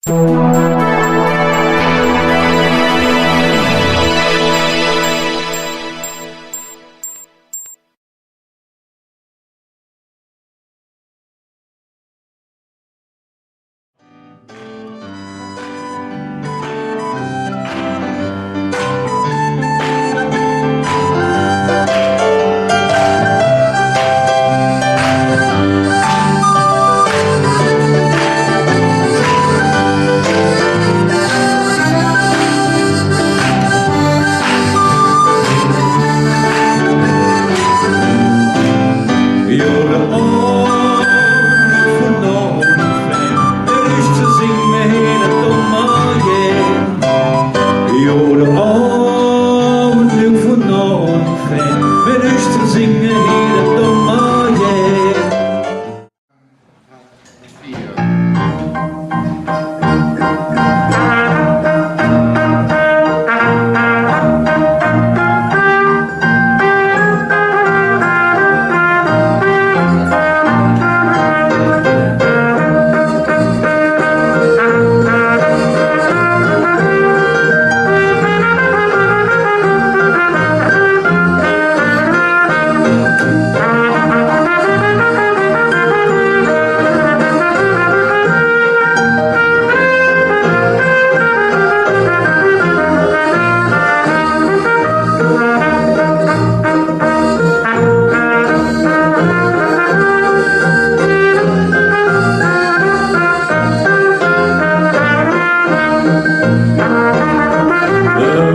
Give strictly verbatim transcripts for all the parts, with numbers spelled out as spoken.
Dä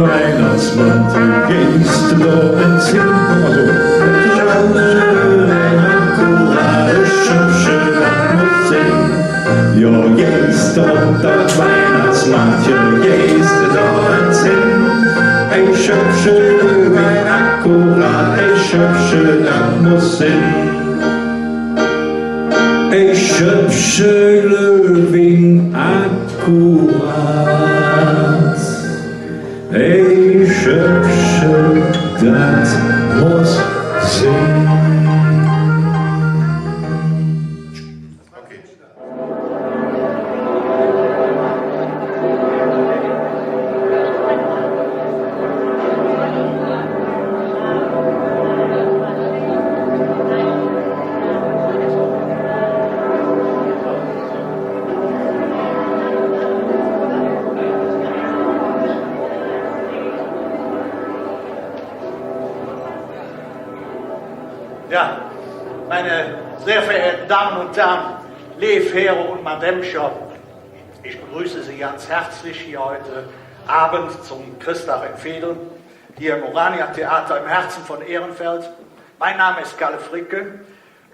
Weihnachtsmann, geis do ens hin? Alsu, akkurat, e Schöppche, dat muss sin. Jo, geis do ens, Weihnachtsmann, jo, geis do ens hin? E Schöppche Glöhwing, akkurat, e Schöppche, dat muss sin. E Schöppche Glöhwing, akkurat. E Schöppche, dat muss sin. Ja, meine sehr verehrten Damen und Herren, leev Häre un Madämcher, ich begrüße Sie ganz herzlich hier heute Abend zum Christdag in Vedeln, hier im Oranientheater im Herzen von Ehrenfeld. Mein Name ist Kalle Fricke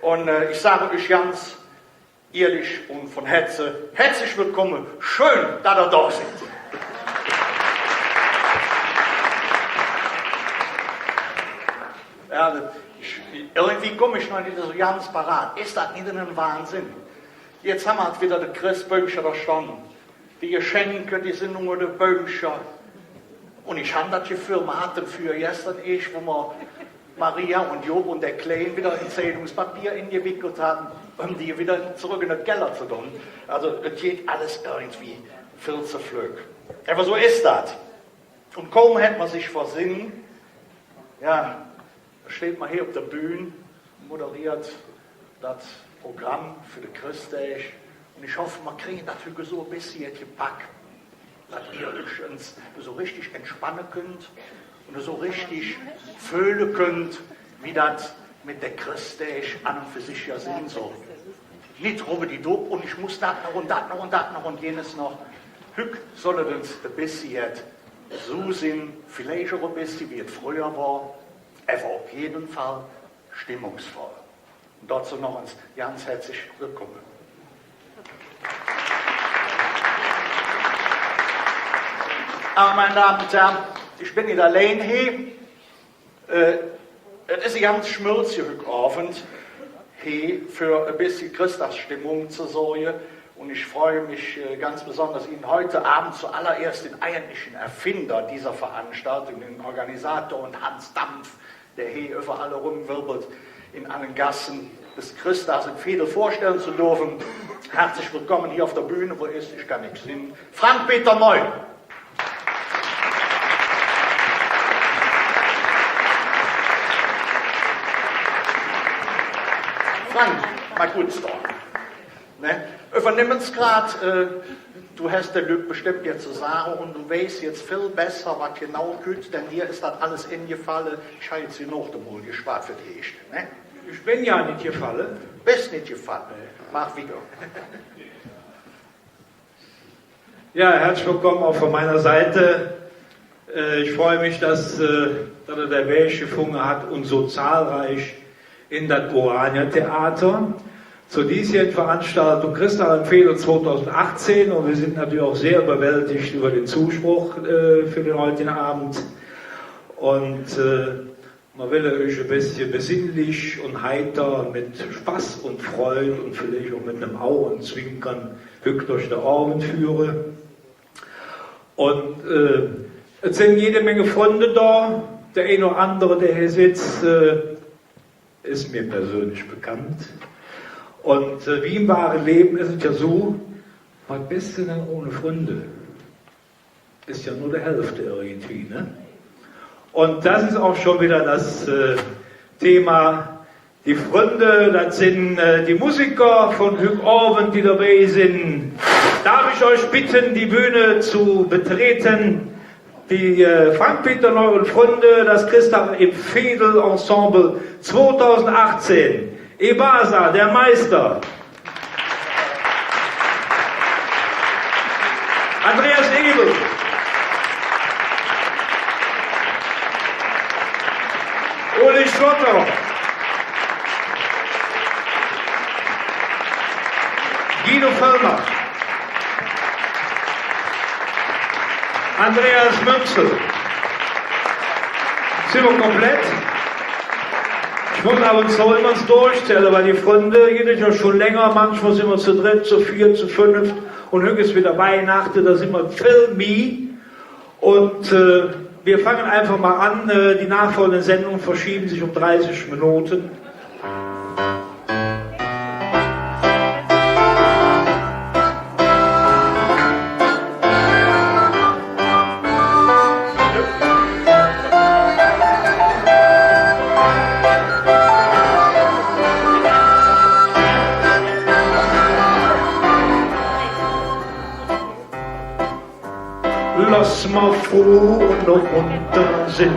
und, äh, ich sage euch ganz ihrlich un vun Hätze, hätzlich wellkumme. Schön, dat ehr do sid. Jo, dat, ich, irgendwie kumme ich noch nit esu ganz parat. Es dat nit ene Wahnsinn? Jetz han mer widder de Chressbäumcher do stonn. Die Geschenke, die sin unger de Bäumcher. Un ich han dat Geföhl, mer hatte fröher, gester eesch, wo mer Maria un Job un der Klein widder en Zeitungspapier engewickelt hatte, öm die widder zoröck en der Keller ze dun. Alsu, et geiht alles irgendwie vill ze flöck. Ävver esu es dat. Un kaum hät mer sich versinn, jo, do steiht mer hee op der Bühn, moderiert dat Programm för de Chressdäg. Un ich hoffe, mer krige dat hügg esu e bessche gepack, dat ehr üch ens esu richtig entspanne künnt un esu richtig föhle künnt, wie dat met de Chressdäg an un för sich jo sin soll. Nit rubbedidupp un ich muss dat noch un dat noch un dat noch un jenes noch. Hügg soll et ens e bessche su sin, villeich och e bessche, wie et fröher wor, ävver op jede Fall stimmungsvoll. Un dozo noch ens ganz hätzlich wellkumme. Ävver, ming Dame un Häre, ich ben nit allein hee. Äh, et es e ganz Schmölzche hügg Ovend, hee för e bessche Chressdagsstimmung ze sorge. Un ich freue mich, äh, ganz besonders, Ihnen heute Abend zuallererst den eigentlichen Erfinder dieser Veranstaltung, den Organisator und Hans Dampf, der hee üvverall erömwirbelt in allen Gassen des Chressdags in Veedel, vorstellen zu dürfen. Herzlich willkommen hier auf der Bühne. Wo ist? Ich kann nix sehen. Frank-Peter Neu. Frank, mal kurz da. Ne? Üvvernimm ens grad, äh, do häs de Lück bestemmp jet ze sage un do weiß jetz vill besser, wat genau kütt, denn dir es dat alles engefalle. Ich han jetz genog emol geschwaad för de Eeschte, ne? Ich ben jo nit gefalle. Bes nit gefalle. Maach widder. Ja, herzlich willkommen auch von meiner Seite. Äh, ich freue mich, dass, äh, dass ihr den Weg gefunden habt und so zahlreich in das Urania-Theater zur diesjährigen Veranstaltung Christach em Veedel zweitausendachtzehn. Und wir sind natürlich auch sehr überwältigt über den Zuspruch, äh, für den heutigen Abend. Und, äh, Mer well üch e bessche besinnlich un heiter met Spass un Freud un villeich och met nem Augezwinkern hügg durch der Ovend führe. Un, äh, et sin jede Menge Fründe do. Der ein oder andere, der hee sitz, äh, es mir persönlich bekannt. Un, äh, wie em wahre Levve es et jo su, wat bes de dann ohne Fründe? Es jo nor de Hälfte irgendwie, ne? Un dat es och schon widder dat, äh, Thema. Die Fründe, dat sin, äh, die Musiker vun hügg Ovend, die dobei sin. Darf ich euch bitten, die Bühne zu betreten? Die, äh, Frank-Peter Neu und Fründe, das Christach em Veedel Ensemble zweitausendachtzehn. Ebasa, der Meister. Andreas Ebel. Ulrich Schlotter. Guido Völlmer. Andreas Münzel. Sin mer komplett? Ich muss av un zo immer ens durchzälle, weil die Fründe, die gitt et jo schon länger, manchmal sin mer zo drett, zo veet, zo fünft un hügg es widder Weihnachte, do sin mer vill mih. Un, äh, wir fangen einfach mal an. Äh, die nachfolgenden Sendungen verschieben sich um dreißig Minuten. Loss mer fruh un munter sin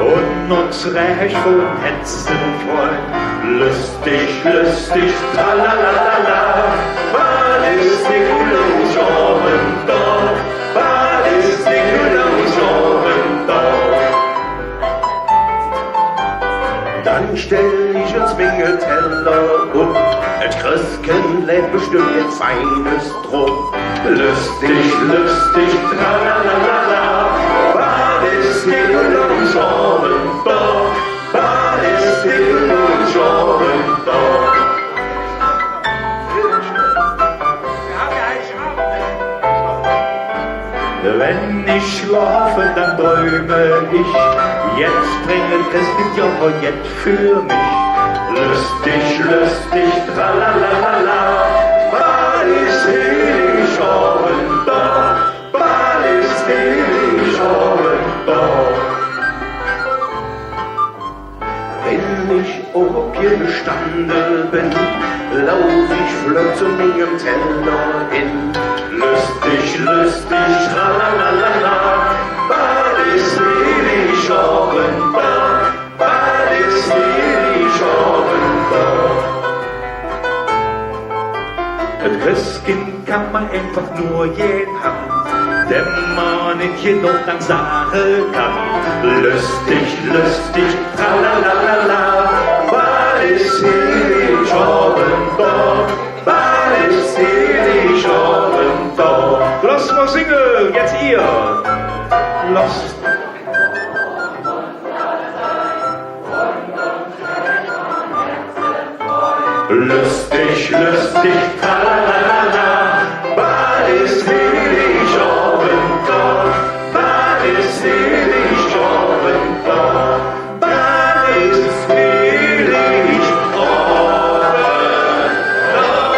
un uns rääch vun Hätze freun. Löstig, löstig, tralalala, wat es die Lust am Ovend doch, wat es die Lust am Ovend doch. Dann stell ich uns minge Teller op, et Chresskind läht bestemmp jet Feines drop. Löstig, löstig, tralalala, wat es die Lust am Ovend doch, wat es die Lust am Ovend doch. Wenn ich schlafe, dann träume ich, jetzt bringt et Christkind jo jet för mich. Löstig, löstig, tralalala, wat es Hellig Ovend doch, wat es Hellig Ovend doch. Wenn ich opgestande ben, lauf ich flott zo mingem Teller hin. Löstig, löstig, tralalala, wat es Hellig Ovend doch, wat es Hellig Ovend doch. Et Chresskind kann mer einfach nor gään han, däm mer nit genog dann sage kann. Löstig, löstig, tralalala, wat es Hellig Ovend doch, wat es Hellig Ovend doch. Loss mer singe, jetz ehr. Loss Löstig, löstig, tralalala, wat es Hellig Ovend doch, wat es Hellig Ovend doch, wat es Hellig Ovend doch.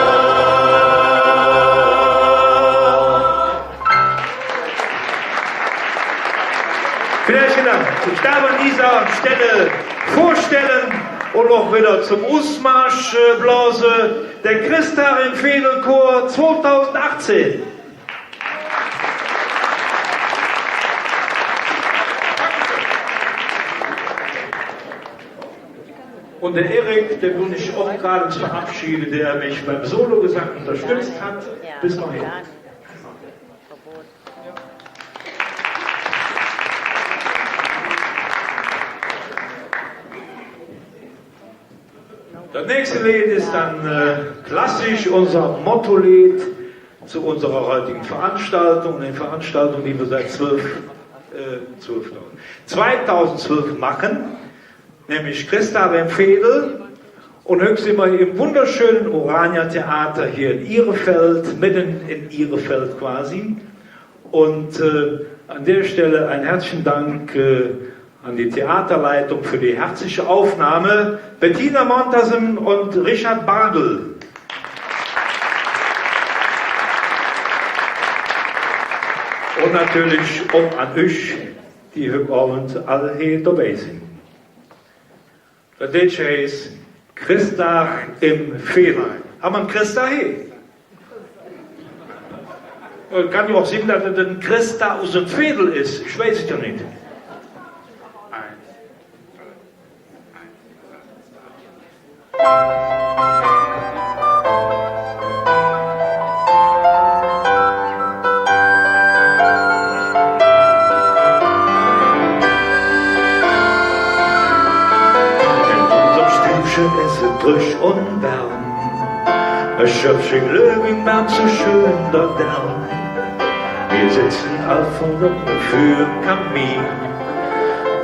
Ich darf an dieser Stelle vorstellen und auch wieder zum Usmarsch, äh, blose, der Christdag em Veedel Chor zweitausendachtzehn. Und der Erik, den tun ich auch gerade verabschieden, der mich beim Sologesang unterstützt hat. Bis dahin. Das nächste Lied ist dann, äh, klassisch unser Mottoleed zu unserer heutigen Veranstaltung, eine Veranstaltung, die wir seit zwölf, äh, zwölf, zweitausendzwölf machen, nämlich Christdag em Veedel. Und hügg sin mer im wunderschönen Urania Theater hier in Ihrefeld, mitten in Ihrefeld quasi. Und, äh, an der Stelle einen herzlichen Dank, äh, an die Theaterleitung für die herzliche Aufnahme, Bettina Montasen und Richard Bargel. Und natürlich auch an üch, die hügg Ovend all hee dobei sin. Dat Leedche heiß Christdag em Veedel. Ham mer en Christdag hee? Äh, kann jo och sin, dat et ene Christdag us dem Veedel es. Ich weiß et jo nit. En unserem Stübche es et drög un wärm. E Schöppche Glöhwing wärmt su schön der Därm. Mir setze all vernomme vürem Kamin,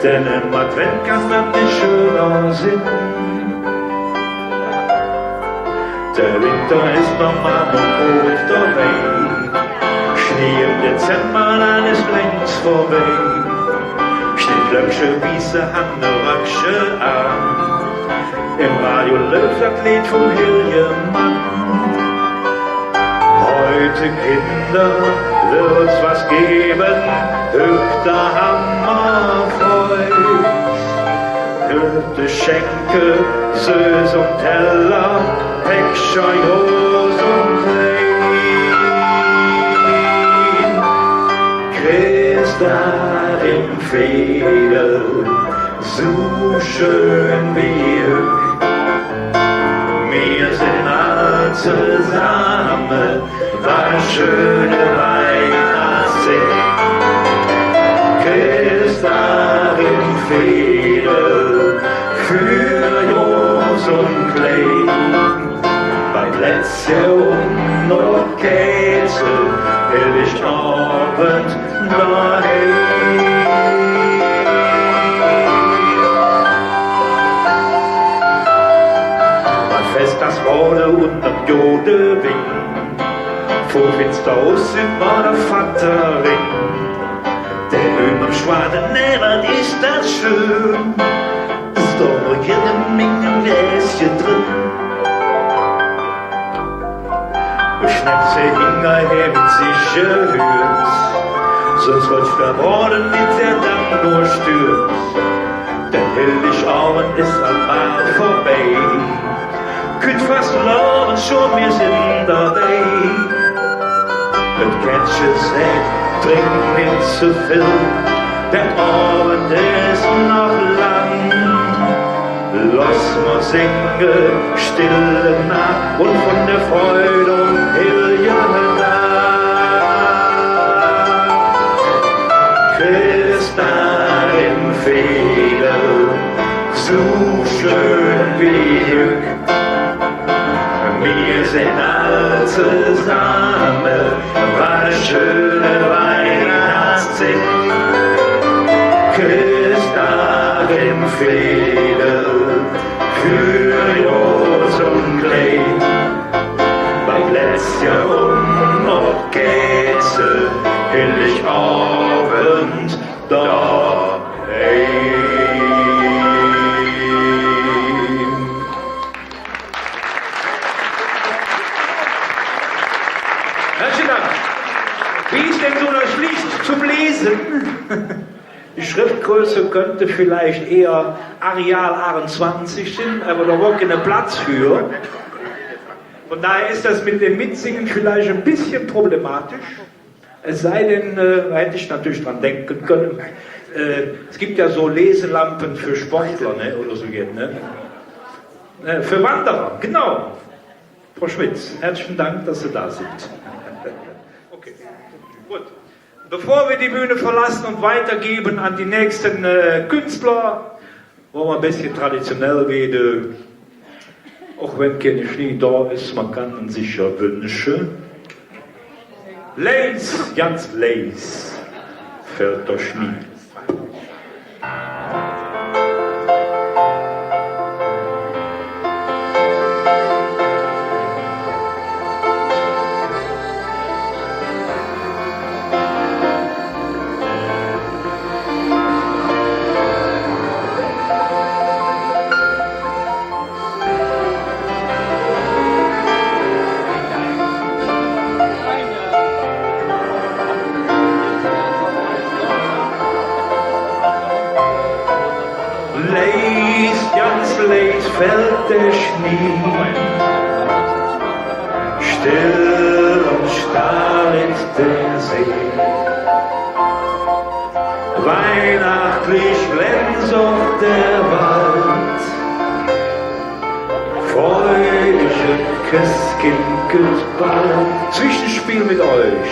denn em Advent kann mer nit schöner sin. Der Winter es noch man noch god dobei. Schnee em Dezember, dann es längst vörbei. Schneeflöckche wieße, han e Röckche aan. Em Radio läuf dat Leed vum Hellige Mann. Heute, Kinder, wird's was geben, hügg, do han mer Freud. Hügg schenke se uns Teller, Päckcher, Jos un Kleid. Christdag em Veedel, su schön wie hügg. Mir sin all zesamme, wat en schöne Weihnachtszigg. Christdag em Veedel, för Jos un Kleid. Bei Plätzje un noch Kääze, Hellig Ovend, Bei Festtagsroode un nohm gode Wing, vum Finster us süht mer der Vatter ring. Der Böhm am Schwade, nä, wat es dat schön, es doch noch jede Menge Gläsche drin. Schnepse hingerher met Sicherheit, söns rötscht der Bode nit, der dann nor stürt. Denn Hellig Ovend es all bal vörbei. Kütt Fastelovend schon, mir sin dobei. Et Kättche säht: Drink nit ze vill, der Ovend es noch lang. Loss mer singe Stille Nacht un vun der Freud om Hellige Dag. Christdag em Veedel, su schön wie hügg. Mir sin all zesamme, wat en schöne Weihnachtszigg. Christdag em Veedel, för Jos un Kleid. Bei Plätzje un noch Kääze, Hellig Ovend, do heim. Herzlichen Dank. Wie ist denn so das Licht zum Lesen? Die Schriftgröße könnte vielleicht eher Arial achtundzwanzig sein, aber da war kein Platz für. Von daher ist das mit dem Mitsingen vielleicht ein bisschen problematisch. Es sei denn, äh, da hätte ich natürlich dran denken können. Äh, es gibt ja so Leselampen für Sportler, ne, oder so jetzt, ne? Äh, für Wanderer, genau. Frau Schmitz, herzlichen Dank, dass Sie da sind. Okay, gut. Bevor wir die Bühne verlassen und weitergeben an die nächsten, äh, Künstler, wollen wir ein bisschen traditionell werden. Auch wenn kein Schnee da ist, man kann sich ja wünschen. Leis, ganz leis fällt der Schnee. Leis, ganz leis fällt der Schnee, still und starr liegt der See. Weihnachtlich glänzt der Wald. Freudiges Christkind kütt bald. Zwischenspiel mit euch.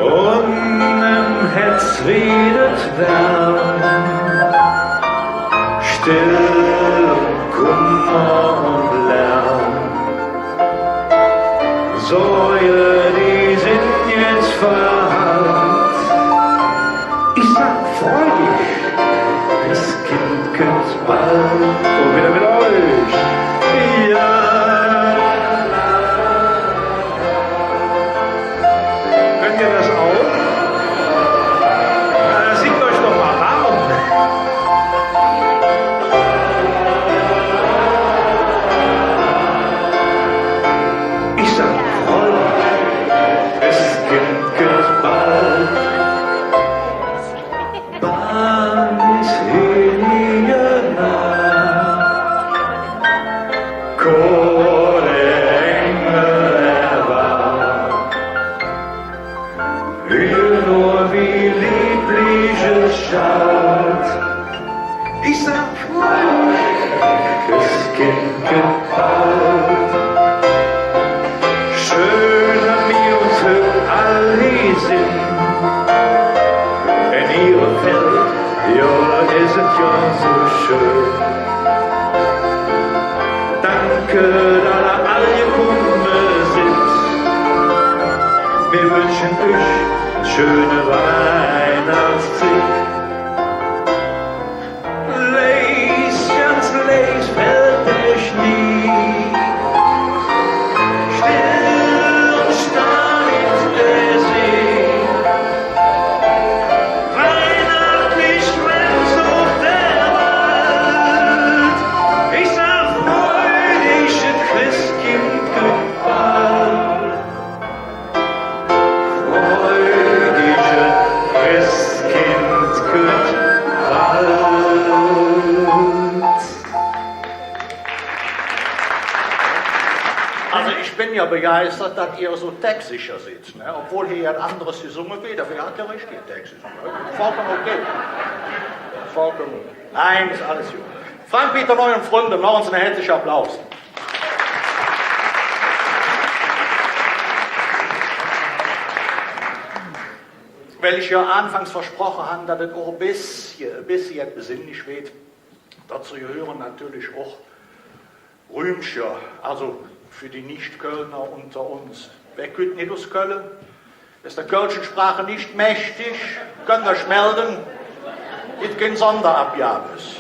Un em Hätz weed et wärm, still un Kummer un Lärm. Sorge, die sin jetz verhallt. Ich sag, freu dich, Christkind kütt bald. Un widder met üch. Jo. Könnt ihr das auch? Na, singt euch doch mal warm. Ich sag, freu dich, Christkind kütt bald. Bannig hellige Naach, Chor der Engel erwacht. Hür nur, wie lieblich et schallt. Ich sag, Christkind kütt bald. Schön, dat mer uns hügg all hee sin. Wann ehr fählt, jo, es et jo su schön. Danke, dat ehr all gekumme sid. Mer wünsche üch en schöne Weihnachtszigg. Leis, ganz leis fällt der Schnee. Still un starr litt der See. Weihnachtlich glänzt der Wald. Ich sag, freu dich, et Christkind kütt bald. Freu dich, et Christkind kütt bald. Also ich bin ja begeistert, dass ihr so textsicher seid, ne? Obwohl hier ja anderes gesungen wird, aber ihr habt ja richtig Text gesungen. Vollkommen okay. Vollkommen. Nein, ist alles gut. Frank Peter Neu und Freunde, machen Sie einen herzlichen Applaus. Weil ich ja anfangs versprochen habe, dass es auch ein bisschen, ein bisschen besinnlich wird. Dazu gehören natürlich auch Rümcher, also für die Nicht-Kölner unter uns. Wer kütt nit us Kölle? Ist der kölschen Sprache nicht mächtig, könnt euch melden. Gibt kein Sonderabgabes.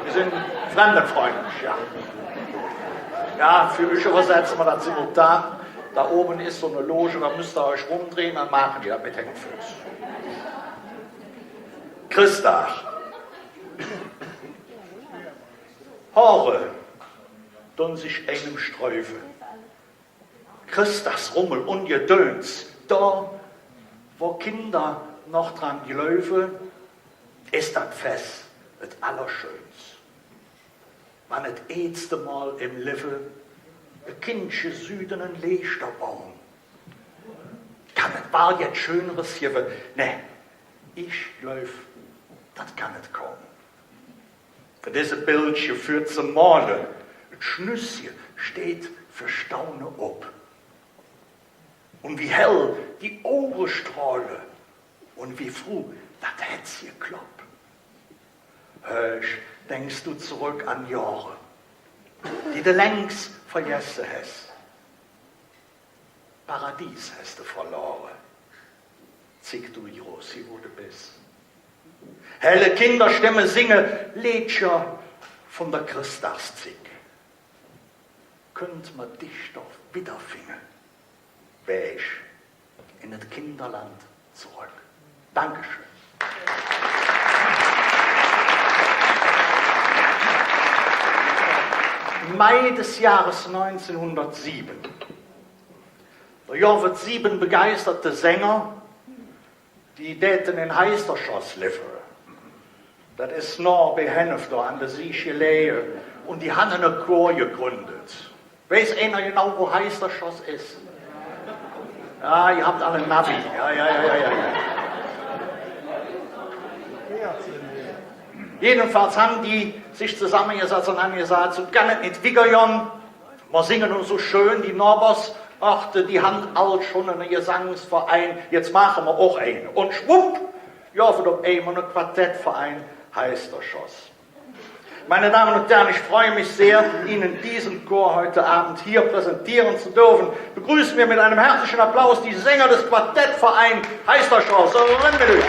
Wir sind fremdenfreundlich, ja. Jo, för üch üvversetze mer dat simultan. Do ove es su en Loge, do müsst ehr üch römdrehen, dann maache die dat met Häng un Föß. Chressdag. Hore dun sich einem sträube. Chressdagsrummel un Gedöns, do, wo Kinder noch dran gläuve, es dat Fess et Allerschönste. Wann et eetste Mol em Levve e Kindche süht en Leechterbaum. Kann et wall jet Schöneres gevve? Nä, ich gläuv, dat kann et kaum. För dise Bildche, för ze mole, et Schnüssche steiht för Staune op. Un wie hell die Auge strohle un wie fruh dat Hätzche klopp. Höösch denks do zoröck an Johre, die de längst vergesse häs. Paradies häs de verlore, zigg do groß gewodde bes. Helle Kinderstemme singe Leedcher vun der Chressdagszigg. Künnt mer dich doch widderfinge, Wäg en et Kinderland zoröck. Dankeschön. Im Mai des Jahres neunzehnhundertsieben, do gov et sieben begeisterte Sänger, die däte en Heisterschoss levve. Dat es noh bei Hennef do an der Sieg geläge. Un die han ene Chor gegründt. Weiß einer genau, wo Heisterschoss es? Jo, ehr han all Navi. Jo, jo, jo, jo, jo, jo. Jedenfalls han die sich zosammegesatz un han gesaht, su kann et nit wigger gonn. Mer singe nu su schön, die Nohbersorte, die han all schon ene Gesangsverein, jetz maache mer och eine. Un schwupp, jo, woodt op eimol ene Quartettverein Heisterschoss. Meine Damen und Herren, ich freue mich sehr, Ihnen diesen Chor heute Abend hier präsentieren zu dürfen. Begrüßen wir mit einem herzlichen Applaus die Sänger des Quartettvereins Heisterschoss. Eren mit üch.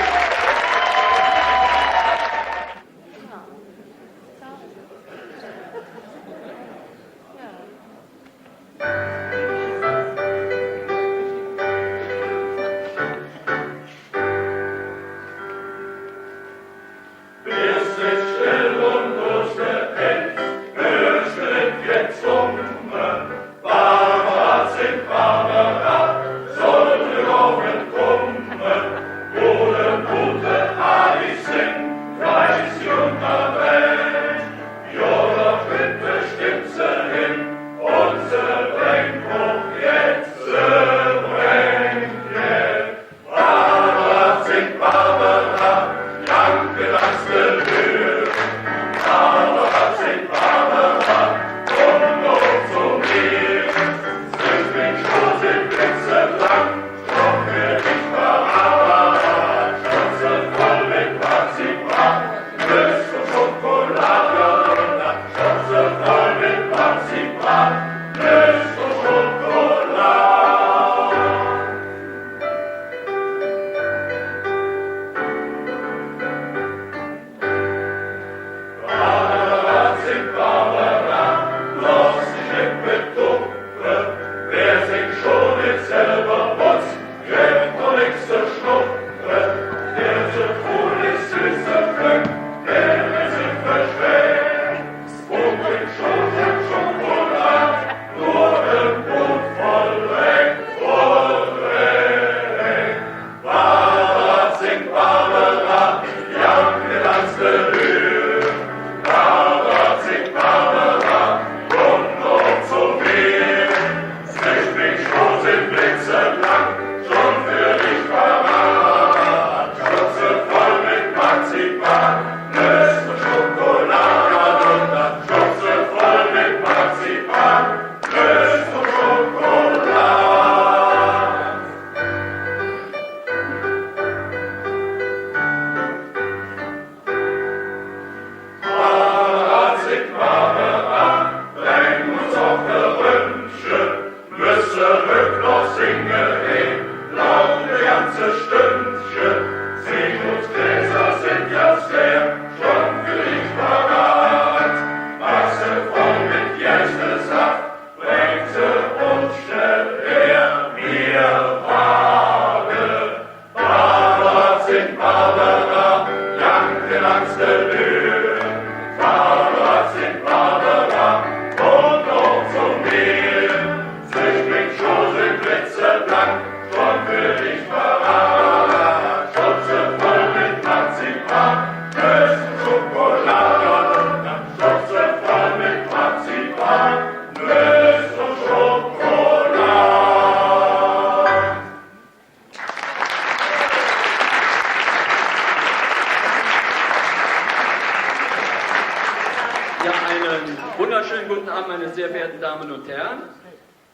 Ja, einen wunderschönen guten Abend, meine sehr verehrten Damen und Herren.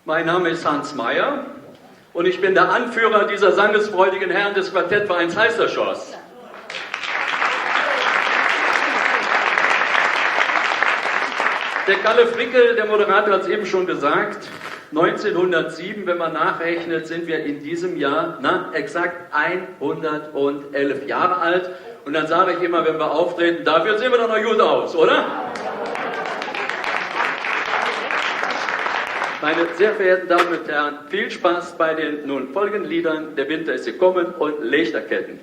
Mein Name ist Hans Meyer und ich bin der Anführer dieser sangesfreudigen Herren des Quartettvereins Heißerschoss. Der Kalle Frickel, der Moderator, hat es eben schon gesagt, neunzehnhundertsieben, wenn man nachrechnet, sind wir in diesem Jahr, na, exakt hundertelf Jahre alt. Und dann sage ich immer, wenn wir auftreten, dafür sehen wir doch noch gut aus, oder? Meine sehr verehrten Damen und Herren, viel Spaß bei den nun folgenden Liedern Der Winter ist gekommen und Lichterketten.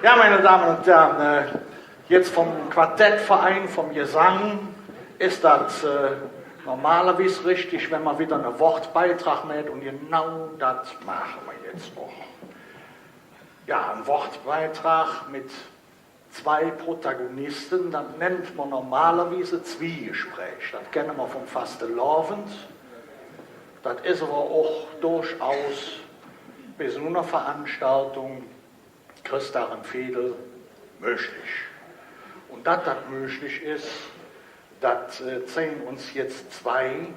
Jo, meine Damen un Herren, äh, jetz vum Quartettverein, vum Gesang, es dat, äh, normalerwies richtig, wann mer widder ene Wortbeitrag mäht, un genau dat maache mer jetz och. Jo, ene Wortbeitrag met zwei Protagoniste, dat nennt mer normalerwies e Zwiegespräch. Dat kenne mer vum Fastelovend. Dat es ävver och durchaus bei su ener Veranstaltung, Chressdag em Veedel, möglich. Un dat dat möglich es, dat, äh, zeige uns jetz zwei,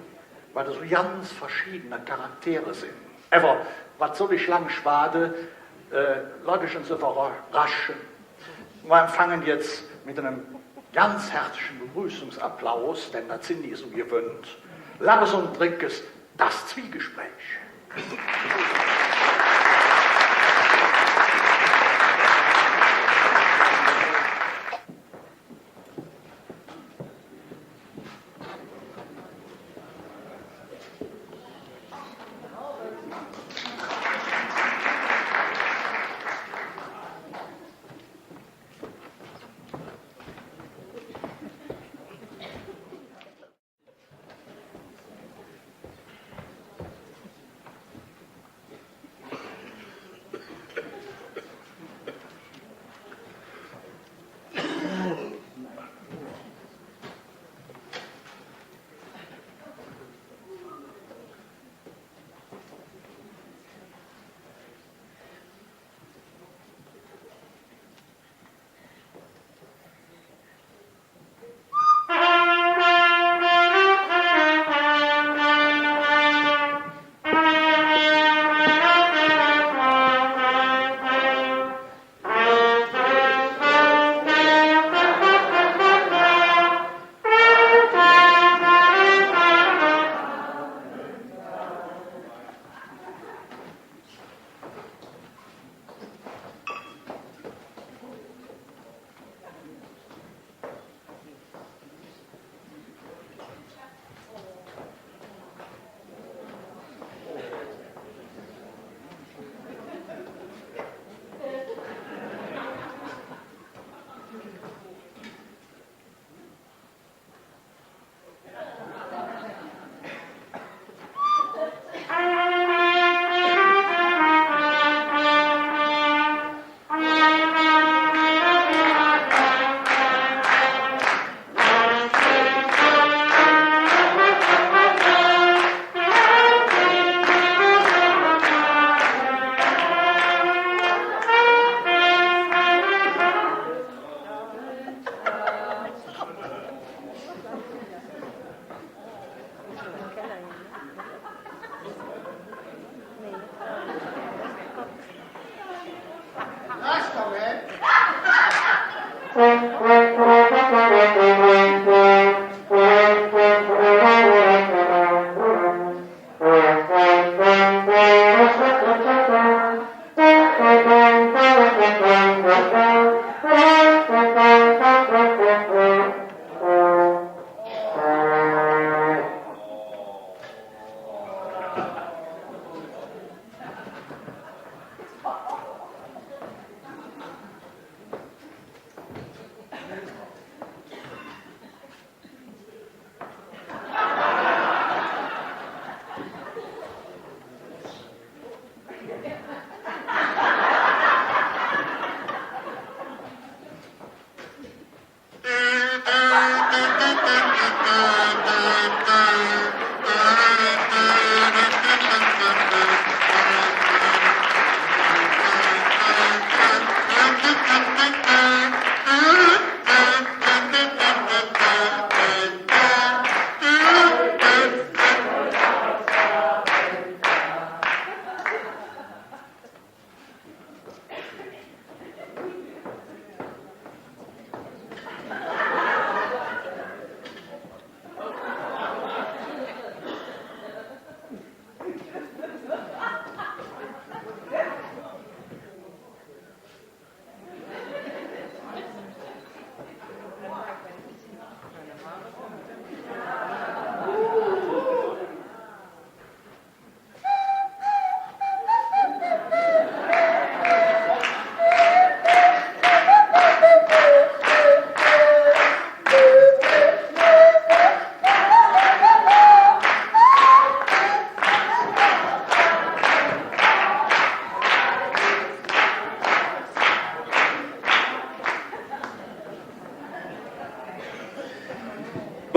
wat su ganz verschiedene Charaktere sin. Ävver wat soll ich lang schwade, äh, loss üch ens üvverrasche. Mer fange jetz met enem ganz hätzliche Begrüßungsapplaus, denn dat sin die su gewönnt. Labes un Drinkes, dat Zwiegespräch.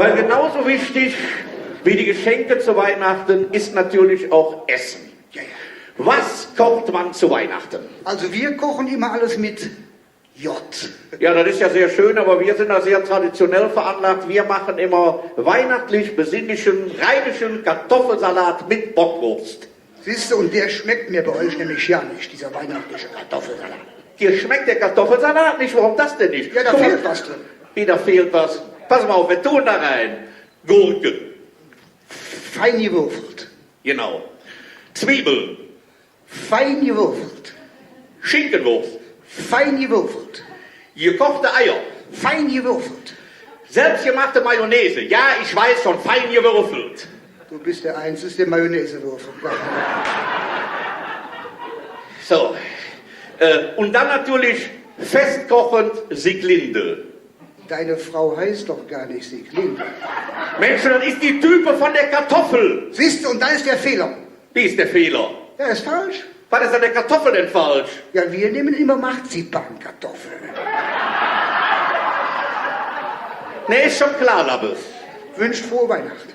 Weil genauso wichtig wie die Geschenke zu Weihnachten ist natürlich auch Essen. Ja, ja. Was kocht man zu Weihnachten? Also wir kochen immer alles mit J. Ja, das ist ja sehr schön, aber wir sind da sehr traditionell veranlagt. Wir machen immer weihnachtlich besinnlichen rheinischen Kartoffelsalat mit Bockwurst. Siehst du, und der schmeckt mir bei euch nämlich ja nicht, dieser weihnachtliche Kartoffelsalat. Dir schmeckt der Kartoffelsalat nicht? Warum das denn nicht? Ja, da fehlt was drin. Wie, da fehlt was? Pass mal auf, wir tun da rein Gurken. Fein gewürfelt. Genau. Zwiebeln. Fein gewürfelt. Schinkenwurst. Fein gewürfelt. Gekochte Eier. Fein gewürfelt. Selbstgemachte Mayonnaise. Ja, ich weiß schon, fein gewürfelt. Du bist der Einzige, der Mayonnaise würfelt. So. Äh, und dann natürlich festkochend Sieglinde. Deine Frau heißt doch gar nicht Sieglinde. Mensch, das ist die Type von der Kartoffel. Siehst du, und da ist der Fehler. Wie ist der Fehler? Ja, ist falsch. Was ist an der Kartoffel denn falsch? Ja, wir nehmen immer Marzipankartoffel. Nee, ist schon klar, Labbes. Wünscht frohe Weihnachten.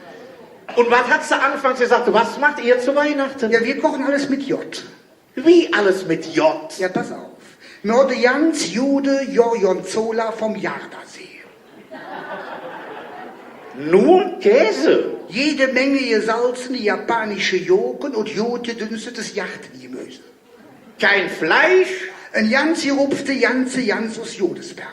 Und was hast du anfangs gesagt? Was macht ihr zu Weihnachten? Ja, wir kochen alles mit J. Wie alles mit J? Ja, pass auf. Mir hode ganz gode Gorgonzola vom Gardasee. Nur Käse? Jede Menge gesalzene japanische Gurken und god gedünstetes Gartengemüse. Kein Fleisch? En ganz gerupfte ganze Gans us Godesberg.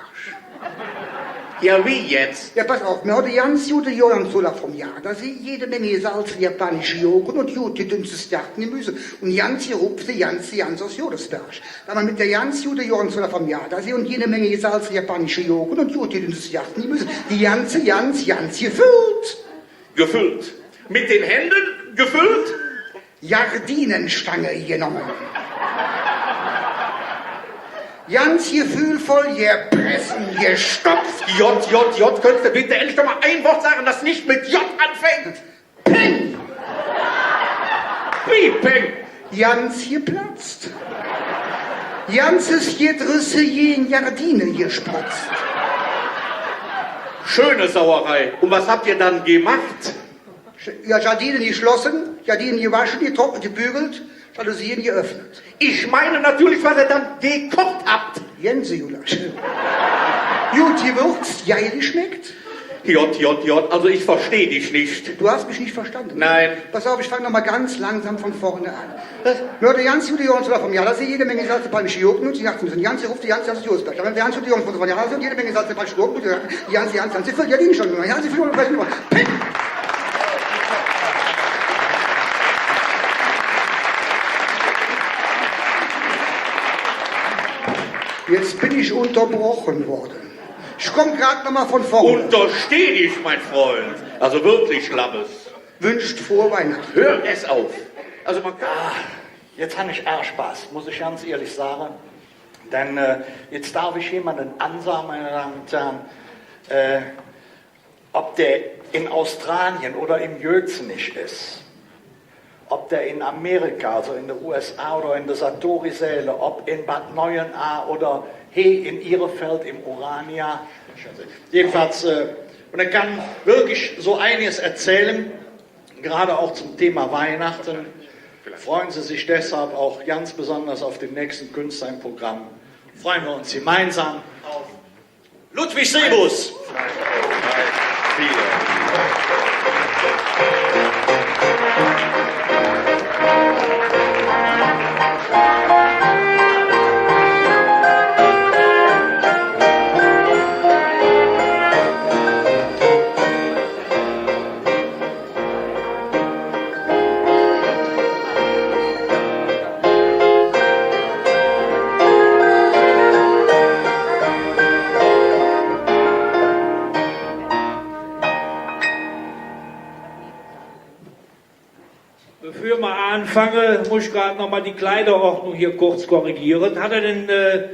Ja, wie jetzt? Ja, pass auf, mir hode ganz gode Gorgonzola vom Gardasee, jede Menge gesalzene japanische Gurken und god gedünstetes Gartengemüse und ganz gerupfte ganze Gans us Godesberg. Dann mit der ganz gode Gorgonzola vom Gardasee und jede Menge gesalzene japanische Gurken und god gedünstetes Gartengemüse, die ganze Gans ganz gefüllt. Gefüllt. Mit den Händen gefüllt? Gardinenstange genommen. Ganz gefühlvoll gepresst, gestopft. J, J, J, könntest du bitte endlich doch mal ein Wort sagen, das nicht mit J anfängt? Peng! Wie Peng? Ganz geplatzt. Ganzes Gedrisse en Gardine gespritzt. Schöne Sauerei. Und was habt ihr dann gemacht? Ja, Gardinen geschlossen, Gardinen gewaschen, getrocknet, gebügelt, Jalousien geöffnet. Ich meine natürlich, was ihr dann gekocht habt. Gänsegulasch. Gut gewürzt, geil geschmeckt. J, J, J, also ich versteh dich nicht. Du hast mich nicht verstanden. Nein. Pass auf, ich fang noch mal ganz langsam von vorne an. Was? Mir hode ganz gode Gorgonzola vom Gardasee, jede Menge gesalzene japanische Gurken und die ganze, ganze Gans us Godesberg. Dann ganz gode Gorgonzola vom Gardasee und jede Menge gesalzene japanische Gurken und die ganze, ganze, ganze, ja, die schon, ja, die schon, Jetzt bin ich unterbrochen worden. Ich komm grad noch mal von vorne. Untersteh dich, mein Freund. Also wirklich, Labbes. Wünscht frohe Weihnachten. Hör es auf. Also man kann Ah, jetzt han ich ärg Spaß, muss ich ganz ehrlich sagen. Denn, äh, jetzt darf ich jemanden ansage, meine Damen und Herren, äh, ob der in Australien oder im Gürzenich ist, ob der in Amerika, also in de U S A oder in de Satori-Säle, ob in Bad Neuenahr oder he in Ihrefeld im Urania. Jedenfalls, äh, und er kann wirklich so einiges erzählen. Gerade auch zum Thema Weihnachten. Freuen Sie sich deshalb auch ganz besonders auf den nächsten Künstler im Programm. Freuen wir uns gemeinsam auf Ludwig Sebus. Bevor mer aanfange, muss ich grad noch mal die Kleiderordnung hier kurz korrigieren. Hat er denn, äh,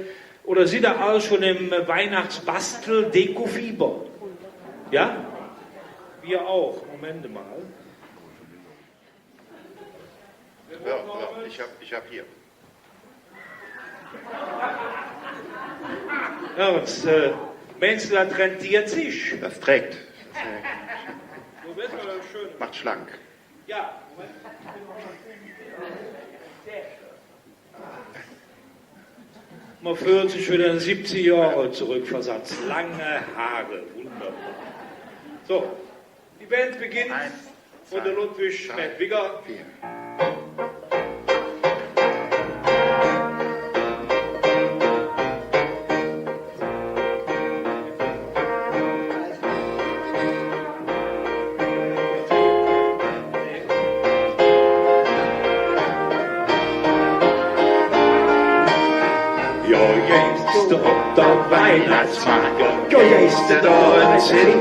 oder sidd er all schon em, äh, Weihnachtsbastel-Dekofieber? Ja? Wir auch. Moment mal. Ja, ja, ich hab, ich hab hier. Ernst, äh, meinst du, das rentiert sich? Das trägt. Macht, macht schlank. Ja, Moment. Man föhlt sich widder en sibbzig Johre zoröckversatz. Lange Hoor, wunderbar. Su, die Band beginnt un der Ludwig mäht wigger. Jo, jeist op der Weihnachtsmaat, jo, jeist do ens hin.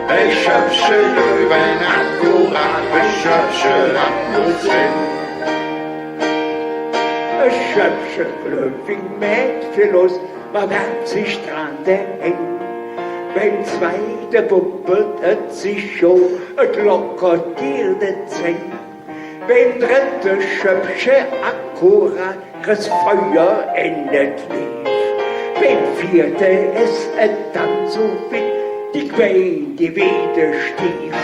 E Schöppche Glöhwin akkurat, e Schöppche, dat muss sin. E Schöppche Glöhwin mäht vill us, mer wärmt sich dran der Häng. Beim zweite bubbelt et sich scho, et lockert dir de Zäng. Beim drette Schöppche akkurat kriss Feuer en et Liev. Beim veete es et dann su witt, die Bein, die weede stiev.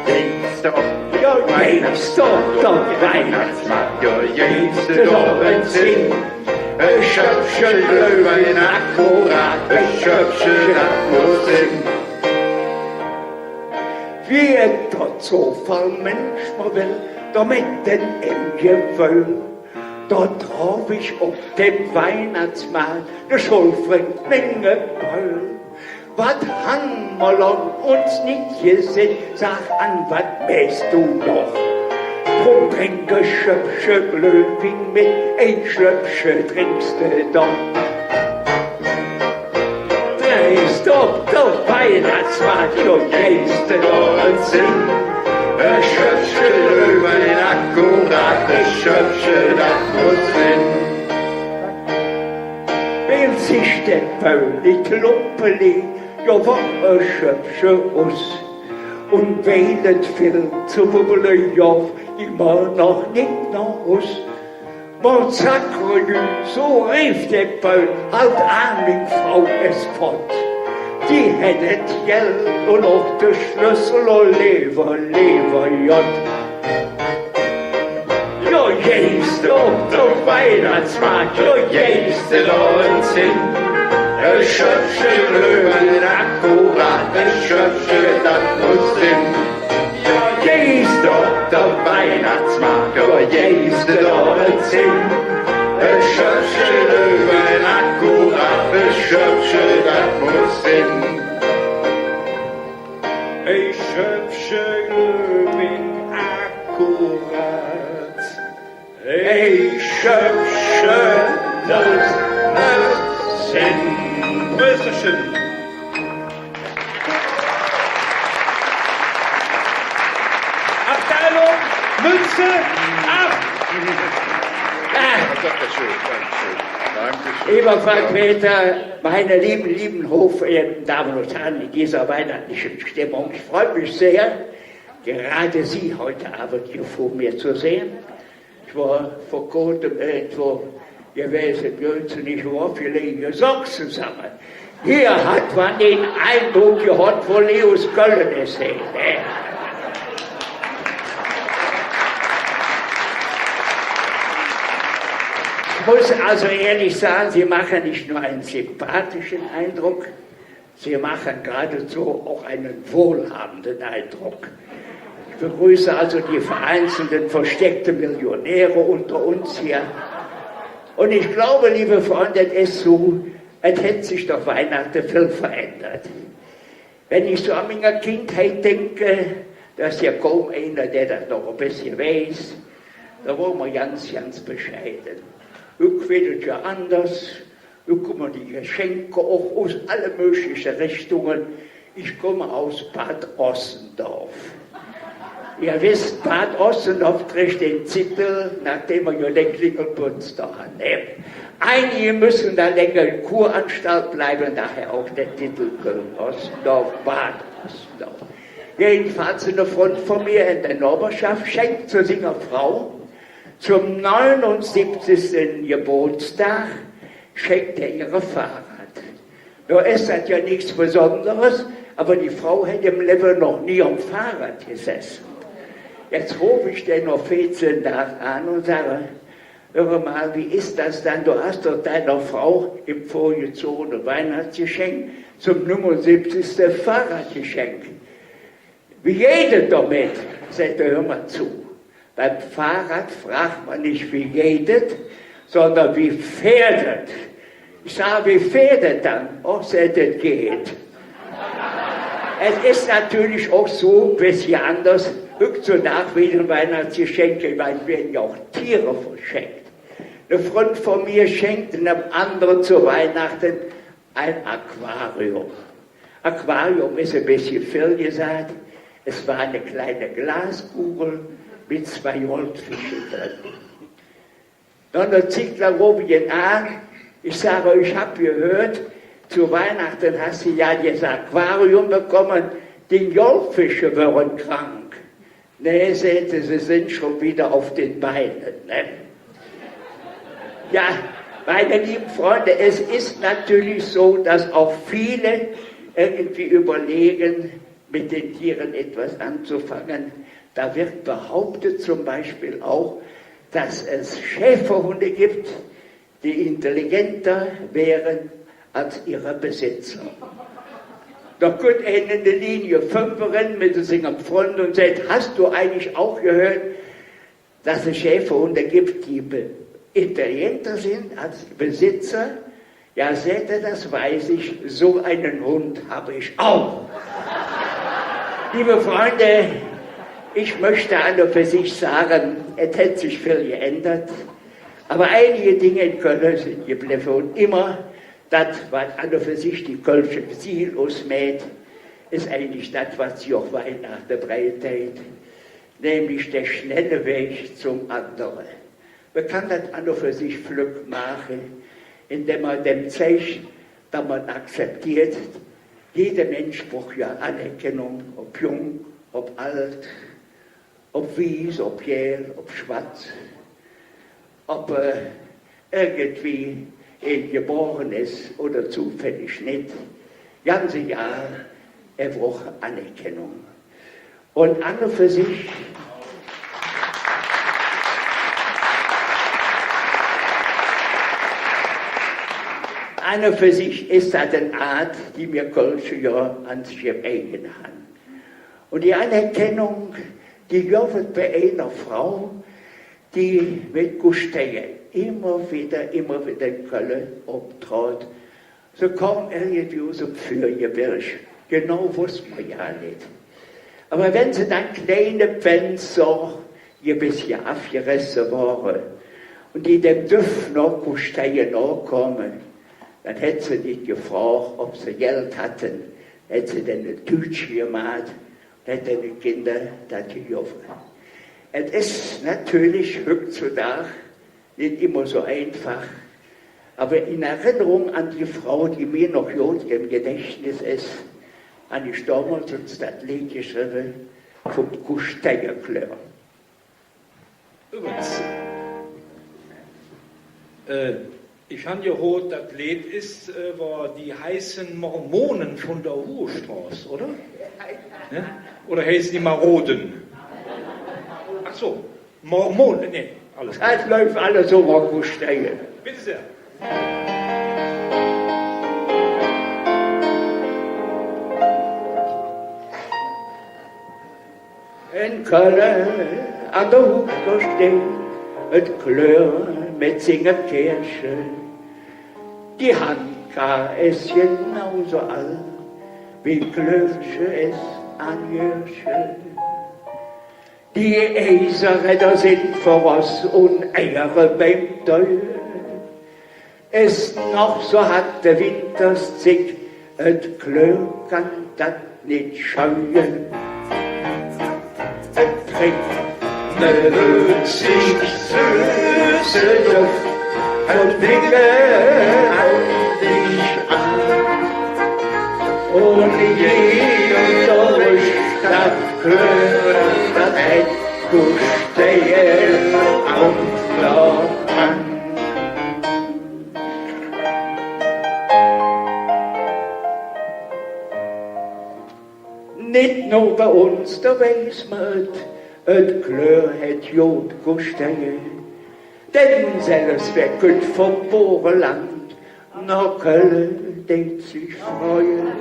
Jeist op, jo, jeist op der Weihnachtsmaat, jo, jeist do ens hin. E Schöppche Glöhwin akkurat, e Schöppche, dat muss sin. Wie et dä Zofall mänchmol well, do medden em Gewöhl, do troff ich op dem Weihnachtsmaat de Schullfründ minge Beul. Wat han mer lang uns nit gesinn, sag an, wat mähs do noch? Drum drink e Schöppche Glöhwin met, ein Schöppche drinks de doch. Jeist op der Weihnachtsmaat, jo, jeist do ens hin. E Schöppche Glöhwin akkurat, e Schöppche, dat muss sin. Wählt sich dä Beul et Lumpeli, jo, wor e Schöppche us. Un weil et vill ze wubbele gov, ging mer noch nit noh Hus. Mon sacre Dieu, su reef dä Beul, halt aan, ming Frau es fott. Die hät et Geld un och de Schlössel, o leeve, leeve Godd. Jo, jeist op der Weihnachtsmaat, jo, jeist do ens hin. E Schöppche Glöhwin akkurat, e Schöppche, dat muss sin. Jo, jeist op der Weihnachtsmaat, jo, jeist do ens hin. E Schöppche Glöhwin akkurat, e Schöppche, dat muss sin. E Schöppche Glöhwin akkurat. E Schöppche muss et sin. Prösterchen. Abteilung Münze ab. Ah. Das ist schön. Dankeschön. Dankeschön. Lieber Vertreter, meine lieben, lieben, hochverehrten Damen und Herren, in dieser weihnachtlichen Stimmung, ich freue mich sehr, gerade Sie heute Abend hier vor mir zu sehen. Ich war vor kurzem irgendwo gewesen, Gölzen, ich war vielleicht gesagt zusammen. Hier hat man den Eindruck gehabt, wo Lewis Köln ist, ne? Ich muss also ehrlich sagen, Sie machen nicht nur einen sympathischen Eindruck, Sie machen geradezu auch einen wohlhabenden Eindruck. Ich begrüße also die vereinzelten versteckten Millionäre unter uns hier. Und ich glaube, liebe Freunde, es ist so, es hat sich durch Weihnachten viel verändert. Wenn ich so an meine Kindheit denke, da ist ja kaum einer, der das noch ein bisschen weiß, da war man ganz, ganz bescheiden. Hück wird es ja anders. Hück kommen die Geschenke auch aus allen möglichen Richtungen. Ich komme aus Bad Ossendorf. Ihr wisst, Bad Ossendorf kriegt den Titel, nachdem er ja den Klingelputz da annimmt. Einige müssen da länger in Kuranstalt bleiben, daher auch der Titel Köln-Ossendorf, Bad Ossendorf. Jedenfalls eine Freundin von mir in der Nachbarschaft schenkt zu seiner Frau zum neunundsiebzigsten Geburtstag, schenkt er ihr ein Fahrrad. Nun ist das ja nichts Besonderes, Ävver die Frau hät em Levve noch nie om Fahrrad gesesse. Jetz rofe ich dä noh veezehn Dag aan un sage: „Hür ens, wie es dat dann? Do häs doch dingere Frau em vörgezogene Weihnachtsgeschenk zom nüngundsibbzigste e Fahrrad geschenk. Wie geiht et domet?“ Säht hä: „Hür ens zo. Beim Fahrrad frog mer nit, wie geiht et, sondern wie fährt et?“ Ich sage: „Wie fährt et dann?“ „Och“, säht hä, „et geiht.“ Et es natörlich och su e bessche anders. Hüggzedags weed e Weihnachtsgeschenk, ich mein, weede jo och Diere verschenk. Ene Fründ vun mir schenk enem andere zo Weihnachte e Aquarium. Aquarium es e bessche vill gesaht. Et wor en kleine Glaskugel met zwei Goldfische dren. Noh ener Zigg lang rof ich en aan. Ich sage: „Ich han gehürt, zo Weihnachte häs do jo dat Aquarium bekumme, die Goldfische wöre krank.“ „Nä“, säht hä, „se sin schon widder op de Bein“, ne? Jo, meine lieben Freunde, et es natörlich su, dat och vill irgendwie üvverlege, met de Diere jet aanzefange. Do weed behauptet zom Beispill och, dat et Schäferhunde gitt, die intelligenter wäre als ihre Besitzer. Do kütt einer en de Linie fünf erenne met singem Fründ un säht: „Häs do eigentlich och gehürt, dat et Schäferhunde gitt, die be-, intelligenter sin als Besitzer?“ „Jo“, säht hä, „dat weiß ich, su ene Hund han ich och.“ Liebe Freunde, ich mööch an un för sich sage, et hät sich vill geändert, ävver einige Dinge en Kölle sin geblevve. Un immer dat, wat an un för sich die kölsche Siel usmäht, es eigentlich dat, wat sich och Weihnachte breit deit, nämlich der schnelle Weg zum andere. Mer kann dat an un för sich flöck maache, indem mer dem zeig, dat mer akzepteet, jeder Minsch bruch jo Anerkennung, ov jung, ov ald, ov wieß, ov gääl, ov schwatz, ov, äh, irgendwie hee gebore es oder zofällig nit. Ganz egal, hä bruch Anerkennung. Un an un för sich, an un för sich es dat en Aat, die mer Kölsche jo an sich em Eige han. Un die Anerkennung, die gov et bei ener Frau, die met Gusteje immer widder, immer widder en Kölle optrodd. Se kom irgendwie us dem Vürgebirg, genau woss mer jo nit. Ävver wann se dann kleine Pänz soh, die e bessche avgeresse wore, un die dem Döff noh Gusteje nohkome, dann hät se nit gefrog, ov se Geld hatte, hät se dä e Tüütche gemaht, hät dä de Kinder dat gegovve. Et es natörlich hüggzedags nit immer su einfach, ävver en Erinnerung an die Frau, die mir noch god em Gedächtnis es, han ich domols ens dat Leed geschrevve vum Gustejeklör. Üvvrigens, äh, ich han gehoot, dat Leed es, äh, üvver die heiße Mormone vun der Ruhestroß, oder? Ne? Oder heiße die Maroden? Ach su, Mormone, ne, alles klar. Et läuf alles üvver Gusteje. Bitte sehr. En Kölle an der Huhstroß steiht et Klör met singem Kärche. Die Handkarre es genau su ald wie Klörche es an Jöhrche. Die Eiseräder sin verross un Eiere beim Däu. Es noch su hadd de Winterszigg, et Klör kann dat nit scheue. Et trinkt ne hölzig söße Doff vun Wigge an dich an. Un jeder richt dat Klör, dat et Gusteje an der Hand. Bei uns, do weiß mer et, et Klöör hät god Kusteie. Denn selvs wä kütt vum Boreland noh Kölle, deit sich freue.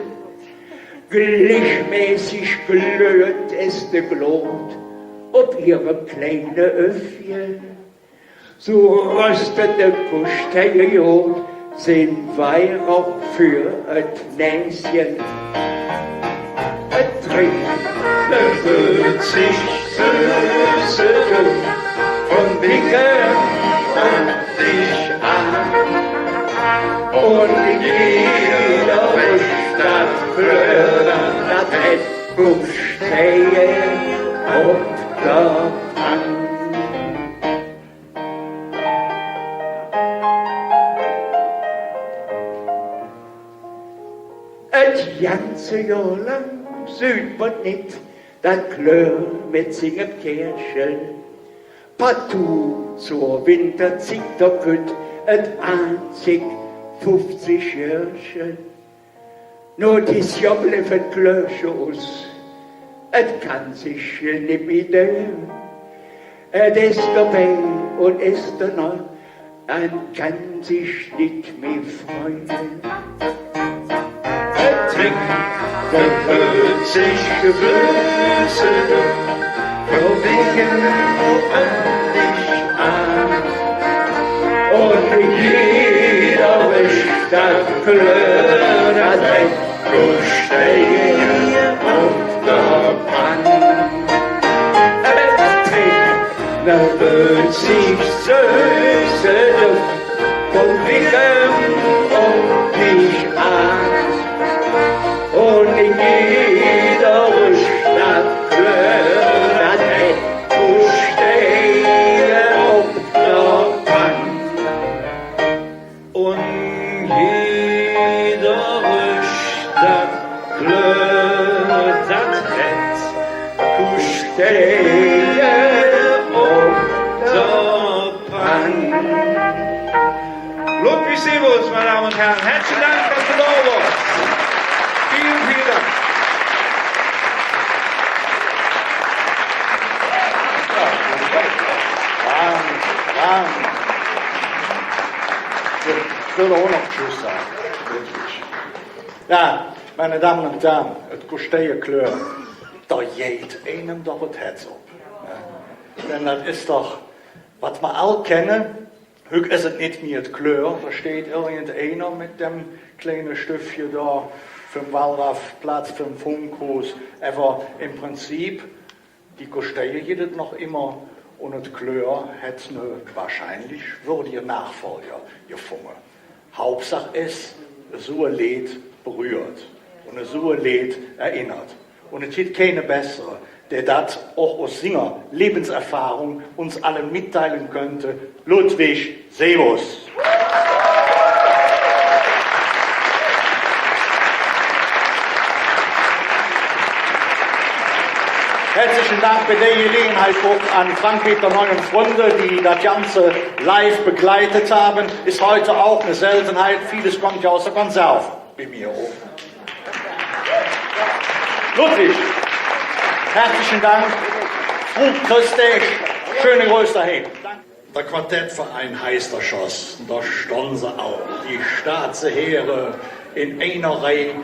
Gleichmäßig glöht es de Glot op ihrem kleine Öffche. Su röstete Kusteie god, sin Weihrauch för et Näsche. Et trinkk ne würzig söße Düff vun Wiggen un Disch aan. Un jeder rösch dat Klöör, dat hät Kusteie op der Pann. Et ganze Johr lang süht mer nit dat Klöör met singem Kärche. Partu zor Winterzigg, do kütt et anzig fuffzig Jöhrche. Nor dis Johr blevv et Klöörche us, et kann sich nit mih däuve. Et es dobei un es donoh, un kann sich nit mih freue. Et trinkk ne würzig söße Düff vun Wiggen un Disch aan. Un jeder rösch dat Klöör, dat hät Kusteie op der Pann. Et trinkk ne würzig söße Düff vun Wiggen un Disch aan. Un jeder rösch dat Klöör, dat hät Kusteie op der Pann. Un jeder rösch dat Klöör, dat hät Kusteie op der Pann. Ludwig Sebus, meine Damen und Herren, herzlichen Dank, dass du da warst. Vielen, vielen Dank. Ja, Wahnsinn, Wahnsinn. Ich würde auch noch Tschüss sagen. Wirklich. Ja, meine Damen und Herren, et Kusteie Klöör, do geiht einem doch et Hätz op. Ja. Denn dat es doch, wat mer all kenne, hügg es et nit mih et Klöör, do steiht irgendeiner met dem kleine Stüffche do vum Wallrafplatz, vum Funkhuus, ävver em Prinzip, die Kusteie gitt et noch immer un et Klöör hät ne wahrscheinlich würdige Nachfolger gefunge. Haupsaach es, esu e Leed berührt un esu e Leed erinnert. Un et gitt keine bessere, dä dat och us singer Lebenserfahrung uns alle mitteile künnt, Ludwig Sebus. Herzlichen Dank bei der Gelegenheit auch an Frank Peter Neue und Freunde, die das Ganze live begleitet haben. Ist heute auch eine Seltenheit. Vieles kommt ja aus der Konserve bei mir oben. Ludwig, herzlichen Dank. Frohe Chressdäg, schöne Größe dahin. Der Quartettverein Heister Schoss, do stonn se all, die Staatse Heere en einer Reih.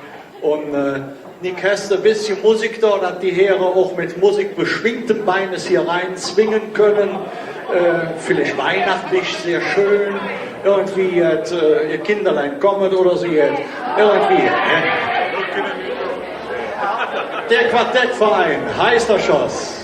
Un, äh, nit häs e bessche Musik do, dat die Heere och met Musik beschwingten Beines hee erenn zwinge künne. Äh, villeich weihnachtlich, sehr schön. Irgendwie jet, äh, jet Kinderlein kommet oder su jet. Irgendwie, ne? Der Quartettverein Heister Schoss.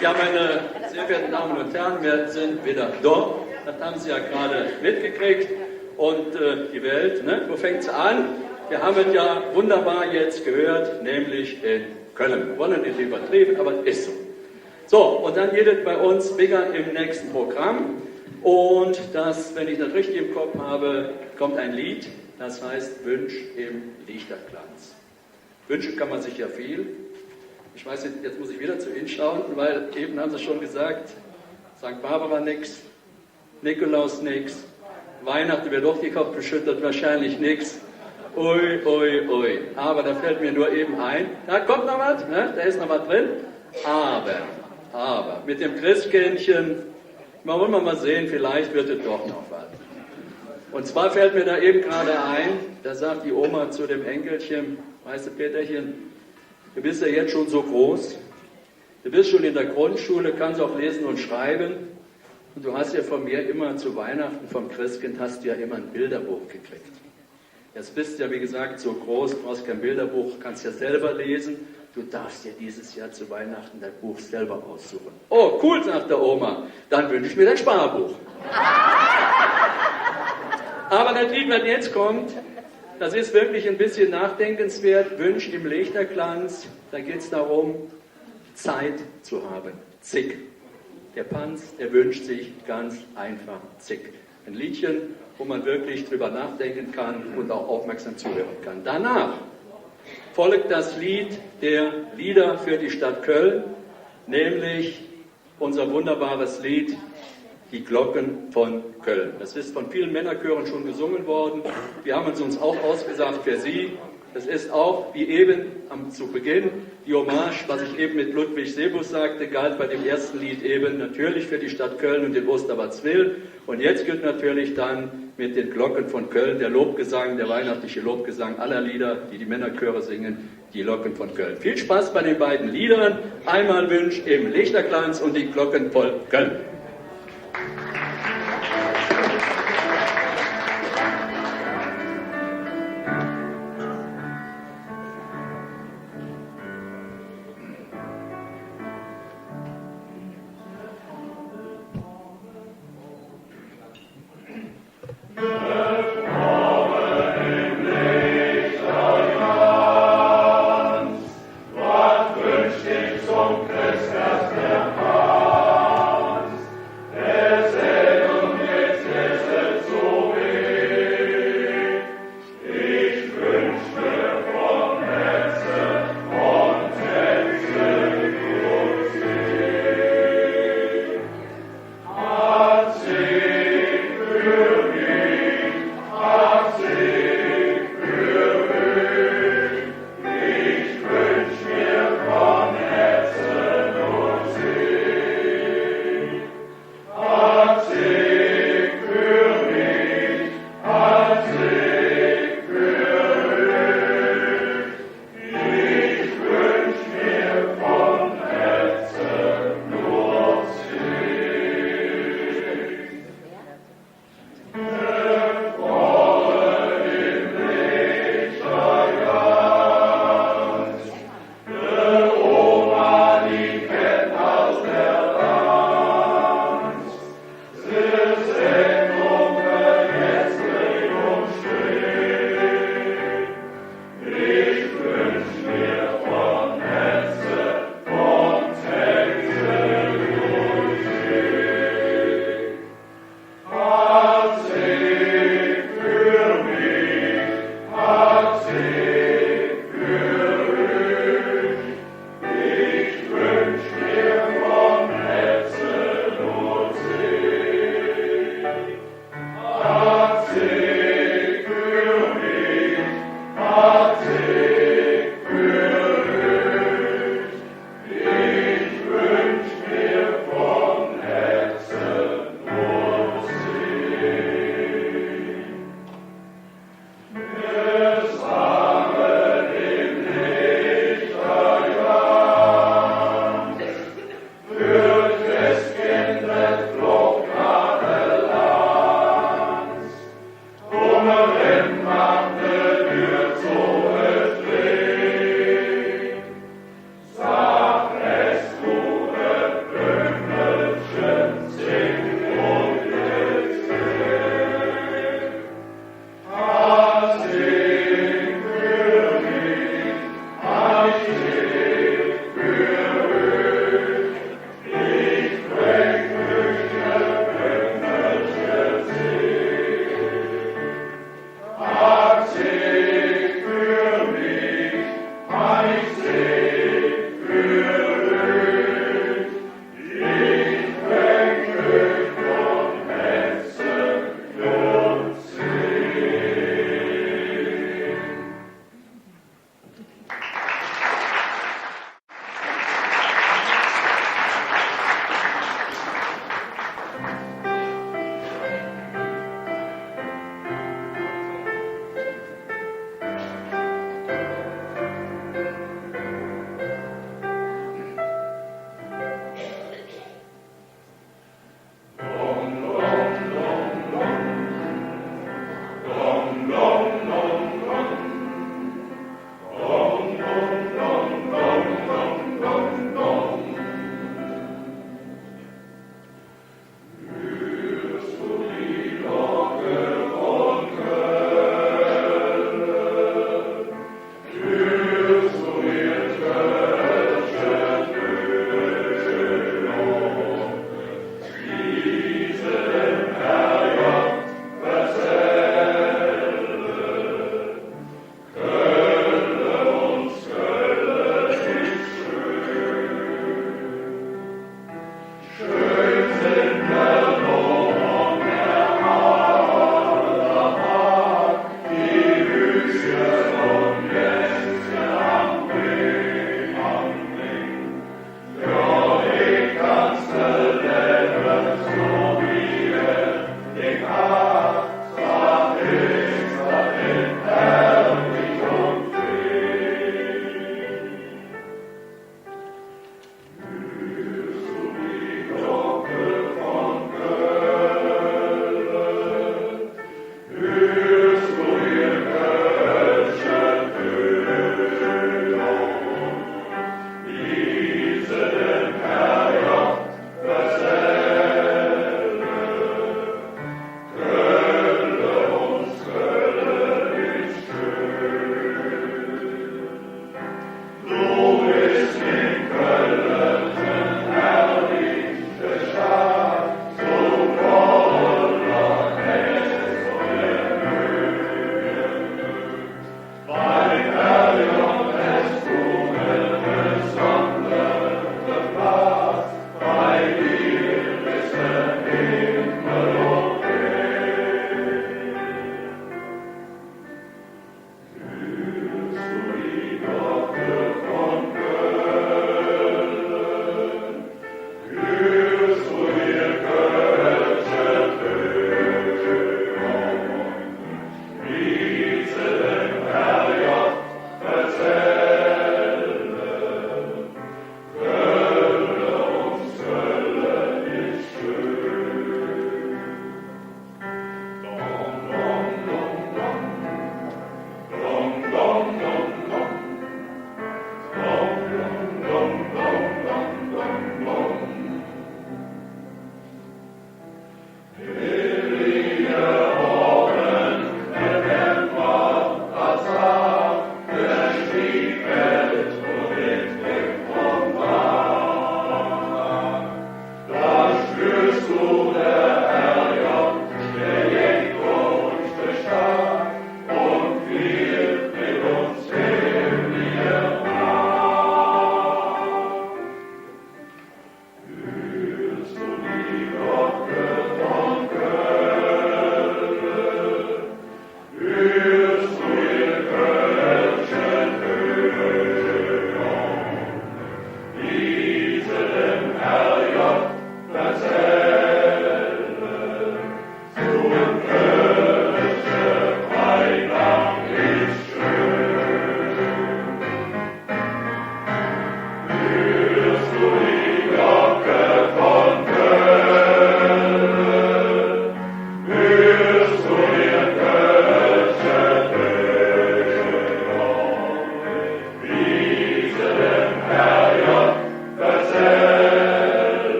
Ja, meine sehr verehrten Damen und Herren, wir sind wieder da. Das haben Sie ja gerade mitgekriegt. Und äh, die Welt, ne? Wo fängt sie an? Wir haben es ja wunderbar jetzt gehört, nämlich in Köln. Wir wollen nicht übertrieben, aber es ist so. So, und dann geht es bei uns wieder im nächsten Programm. Und das, wenn ich das richtig im Kopf habe, kommt ein Lied, das heißt Wünsch im Lichterglanz. Wünschen kann man sich ja viel. Ich weiß nicht, jetzt muss ich wieder zu Ihnen schauen, weil eben haben Sie schon gesagt, Sankt Barbara nix, Nikolaus nix, Weihnachten wird doch die Kopf geschüttelt, wahrscheinlich nix. Ui, ui, ui. Aber da fällt mir nur eben ein, da kommt noch was, ne? Da ist noch was drin. Aber, aber, mit dem Christkindchen, wollen wir mal sehen, vielleicht wird es doch noch was. Und zwar fällt mir da eben gerade ein, da sagt die Oma zu dem Enkelchen: „Weißt du, Peterchen, du bist ja jetzt schon so groß, du bist schon in der Grundschule, kannst auch lesen und schreiben und du hast ja von mir immer zu Weihnachten vom Christkind hast du ja immer ein Bilderbuch gekriegt. Jetzt bist du ja, wie gesagt, so groß, brauchst kein Bilderbuch, kannst ja selber lesen. Du darfst dir dieses Jahr zu Weihnachten dein Buch selber aussuchen.“ „Oh, cool“, sagt der Oma, „dann wünsche ich mir dein Sparbuch.“ Aber das Lied, was jetzt kommt, das ist wirklich ein bisschen nachdenkenswert. Wünsch im Lichterglanz, da geht es darum, Zeit zu haben. Zick. Der Panz, der wünscht sich ganz einfach Zick. Ein Liedchen, wo man wirklich drüber nachdenken kann und auch aufmerksam zuhören kann. Danach folgt das Lied der Lieder für die Stadt Köln, nämlich unser wunderbares Lied Die Glocken von Köln. Das ist von vielen Männerchören schon gesungen worden. Wir haben es uns auch ausgedacht für Sie. Das ist auch, wie eben am, zu Beginn, die Hommage, was ich eben mit Ludwig Sebus sagte, galt bei dem ersten Lied eben natürlich für die Stadt Köln und den Osterwarz Will. Und jetzt gilt natürlich dann mit den Glocken von Köln der Lobgesang, der weihnachtliche Lobgesang aller Lieder, die die Männerchöre singen, die Glocken von Köln. Viel Spaß bei den beiden Liedern. Einmal Wünsch im Lichterglanz und die Glocken von Köln.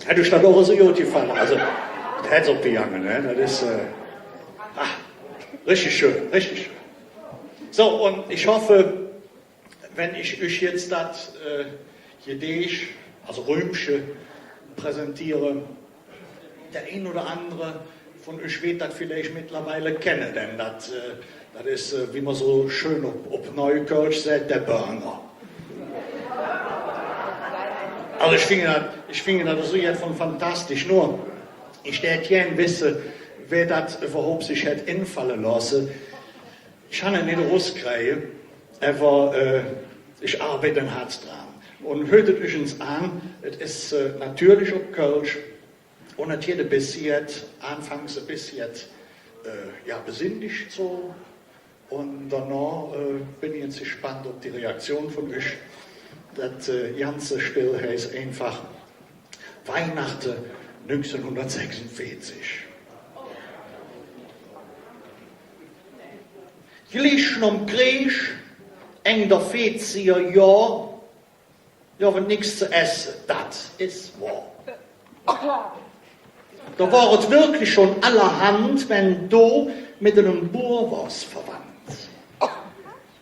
Hät üch dat och esu god gefalle? Alsu, et hätt och gegange, ne? Dat es, äh, ah, richtig schön, richtig schön. Su, un ich hoffe, wann ich üch jetz dat, äh, Gedeech, alsu Rümche, präsenteere, der ein oder andere vun üch weed dat villeich meddlerwiel kenne, denn dat, äh, dat es, äh, wie mer su schön op, op Neukölsch säht, der Burner. Alsu ich finge dat, ich finge dat esu jet vun fantastisch. Nor, ich dät gään wesse, wä dat üvverhaup sich hät enfalle looße. Ich han et nit eruskrige, ävver, äh, ich arbeide hatt dran. Un hürt et üch ens aan, et es, äh, natörlich op Kölsch un et gitt e bessche, aanfangs e bessche, äh, jo, besinnlich su. Un donoh, äh, ben ich jetz gespannt op die Reaktion vun üch. Dat, äh, ganze Stell heiß einfach Weihnachte nüngzehnhundertsechsunveezig. Glich nohm Kreeg, Eng der veeziger Johr, gov et nix ze esse, dat es wohr. Do wor et wirklich schon allerhand, wann do met enem Boor wors verwandt.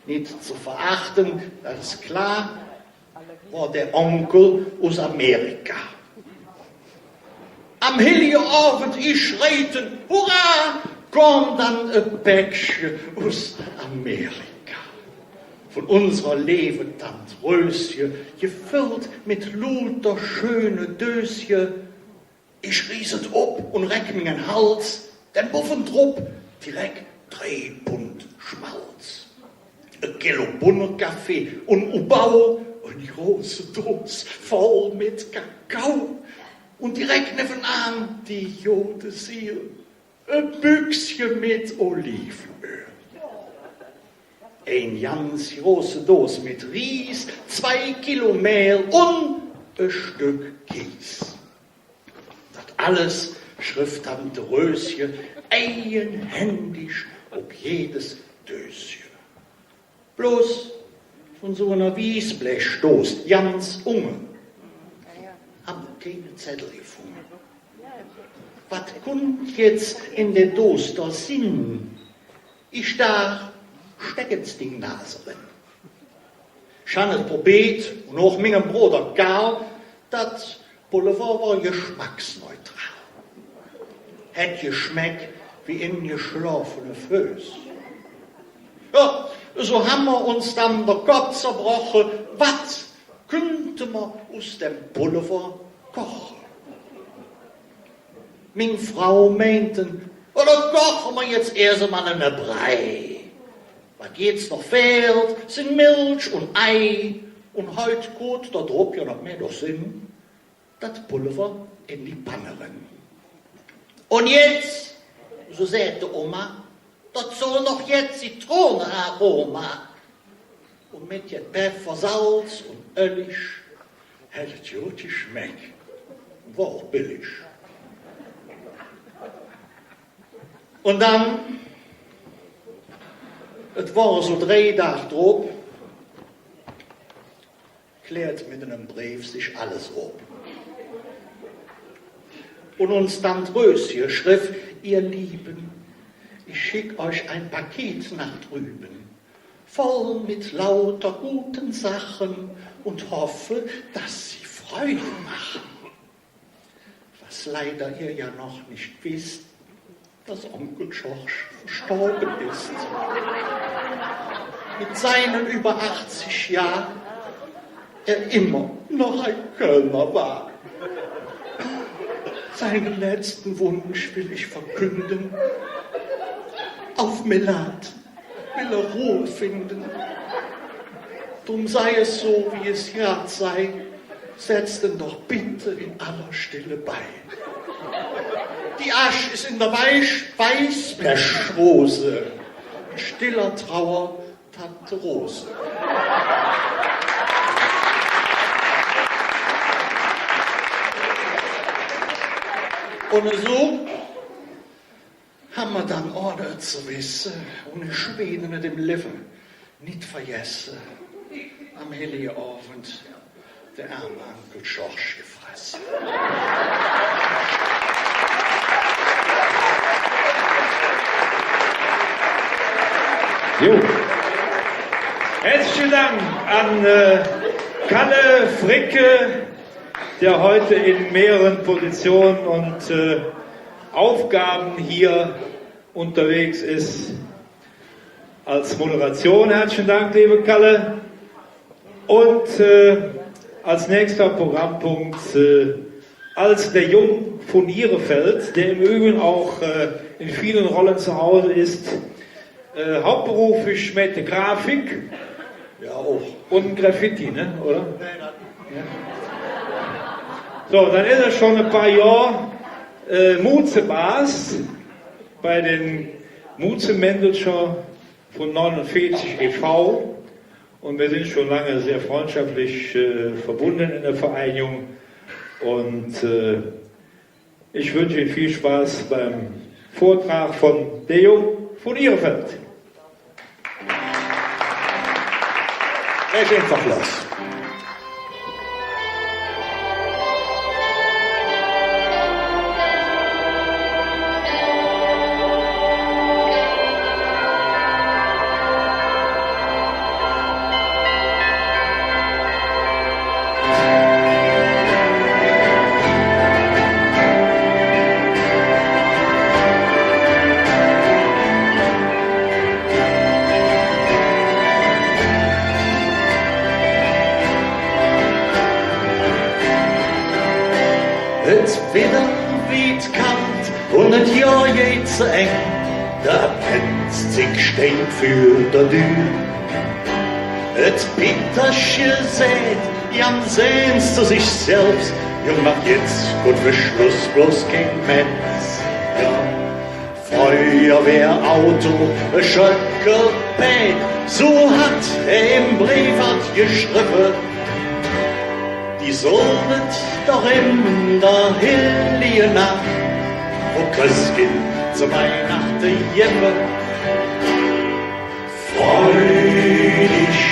Nit ze verachte, dat es klor, wor der Onkel us Amerika. Am Hellige Ovend, ich schreite: „Hurra!“, kom dann e Päckche us Amerika. Vun unserer leeve Tant Rösche, geföllt met luuter schöne Dösche. Ich rieß et op un reck minge Hals, denn bovven drop direk drei Pund Schmalz. E Kilo Bunnerkaffee un Ubau, en große Dos voll met Kakao. Un direk nevvenaan die gode Siel, e Büchsche met Olivenöl. Ein ganz große Dos met Ries, zwei Kilo Mähl un e Stöck Kis. Dat alles schrevv Tant Rösche eigenhändisch op jedes Dösche. Bloß vun su ener Wiesblechdos, ganz unge, han mer keine Zeddel gefunge. Wat kunnt jetz en der Dos do sin? Ich daach, steck ens ding Nas eren. Ich han et probeet un och mingem Broder Karl, dat Pulver wor geschmacksneutral. Hät geschmeck wie engeschlofene Föß. Jo, su han mer uns dann der Kopp zerbroche, wat künnte mer us dem Pulver koche. Ming Frau meinte, oder koche mer jetz eesch ens ene Brei. Wat jetz noch fählt, sin Milch un Ei. Un hügg kütt do drop jo noch mih sin, dat Pulver en die Pann eren. Un jetz, su säht de Oma, dat soll noch jet Zitronearoma. Un met jet Peffer, Salz un Öllig hät et god geschmeck. Wor och bellig. Un dann, et wor su drei Dag drop, klärt met enem Breef sich alles op. Un uns Tant Rösche schrevv: Ihr Lieben, ich schick euch ein Paket nach drüben, voll mit lauter guten Sachen und hoffe, dass sie Freude machen. Was leider ihr ja noch nicht wisst, dass Onkel Schorsch verstorben ist. Mit seinen über achtzig Jahren er immer noch ein Kölner war. Seinen letzten Wunsch will ich verkünden. Auf Mellath will er Ruhe finden. Drum sei es so, wie es grad sei, setzt ihn doch bitte in aller Stille bei. Die Asch ist in der Weiß-, Weißblechdos. In stiller Trauer, Tante Rose. Un su han mer dann, ohne et ze wesse, un ich weed et em Levve nit vergesse, am Hellige Ovend Der ärme Ankel Schorsch gefresse. Jo. Herzlichen Dank an, äh, Kalle Fricke, der heute in mehreren Positionen und, äh, Aufgaben hier unterwegs ist. Als Moderation herzlichen Dank, liebe Kalle. Und, äh, als nächster Programmpunkt, äh, als der Jung von Ihrefeld, der im Übrigen auch, äh, in vielen Rollen zu Hause ist, äh, hauptberuflich mäht hä Grafik. Ja, auch. Und Graffiti, ne? Oder? Ja. So, dann ist er schon ein paar Jahre, äh, Mutzebas bei den Mutzemänncher von neunundvierzig e V. Und wir sind schon lange sehr freundschaftlich, äh, verbunden in der Vereinigung. Und, äh, ich wünsche Ihnen viel Spaß beim Vortrag von der Jung von Ihrefeld. Läß einfach los. Et Widder weed kald un et Johr jeiht ze Eng. Der Adventszigg steiht för der Dür. Et Bitterche säht ganz ääns zo sich selvs: „Jung, maht jetz koot vör Schluss bloß kein Metz.“ Jo. Feuerwehrauto, Schöckelpääd, su hät hä em Breef ald geschrevve. Die sollt et doch en der hellige Naach vum Chresskind zo Weihnachte gevve. Freu dich,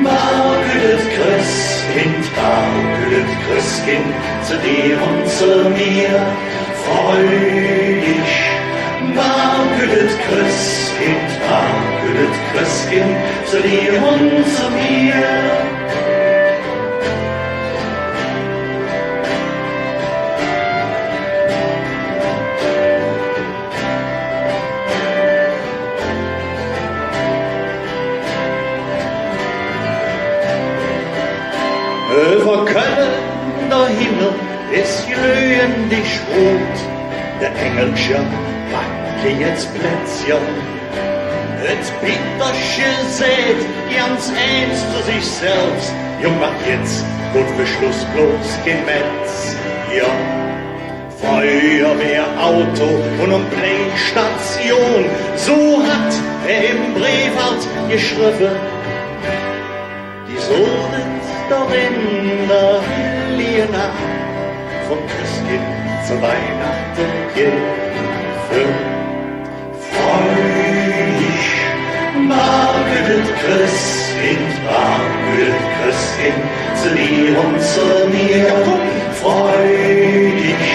bargöttet Chresskind, bargöttet Chresskind, zo dir un zo mir. Freu dich, bargöttet Chresskind, bargöttet Chresskind, zo dir un zo mir. Üvver Kölle der Himmel es glöhedig rud. De Engelcher backe jetz Plätzcher. Et Bitterche säht ganz ääns zo sich selvs: „Jung, maht jetz koot vör Schluss bloß kein Metz.“ Jo. Feuerwehrauto un Bleistation, su hät hä em Breef ald geschrevve. Die sollt et doch en der hellige Naach vum Chresskind zo Weihnachte gevve. Freu dich, bargöttet Chresskind, bargöttet Chresskind, zo dir un zo mir. Freu dich,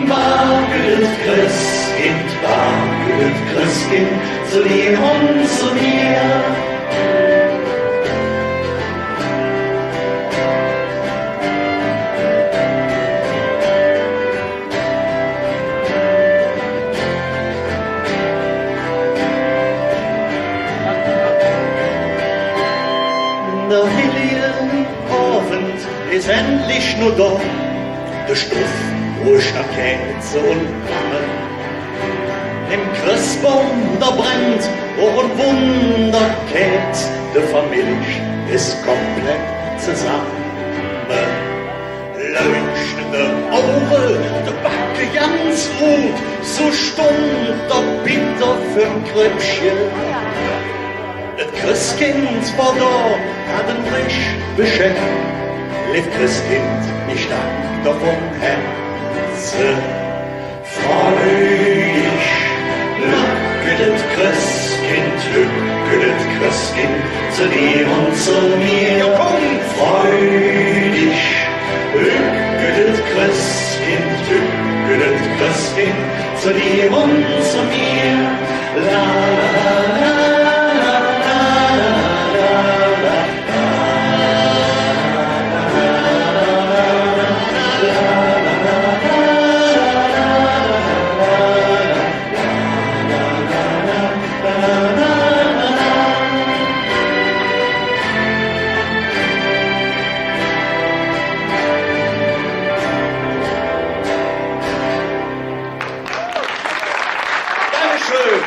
bargöttet Chresskind, bargöttet Chresskind, zo dir un zo mir. Der hellige Ovend es endlich no do. De Stoff ruuscht noh Kääze un Flamme. Em Chressbaum, do brennt och e Wunderkääz. De Famillich es komplett zesamme. Leuchtende Auge, de Backe ganz rud, su stundt der Bitter vürm Krüppche. Et Chresskind wor do, hät en rich beschenk. Leev Chresskind, ich dank der vun Hätze. Freu dich, lück et Chresskind, lück et Chresskind, zo dir un zo mir. Freu Christkind, tüdelüt, Christkind, zo dir un zo mir. La, la, la. Dankeschön.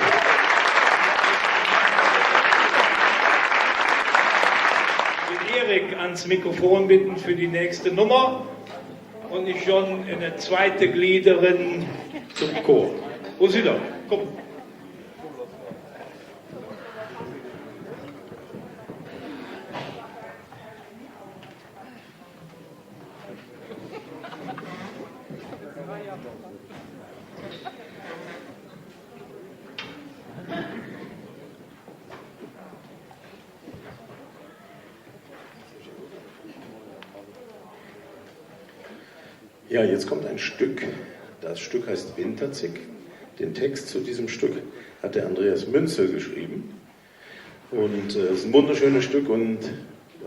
Ich will Erik ans Mikrofon bitten für die nächste Nummer. Und ich schon eine zweite Gliederin zum Chor. Wo ist sie da? Komm. Ja, jetzt kommt ein Stück. Das Stück heißt Winterzigg. Den Text zu diesem Stück hat der Andreas Münzel geschrieben. Und, äh, es ist ein wunderschönes Stück und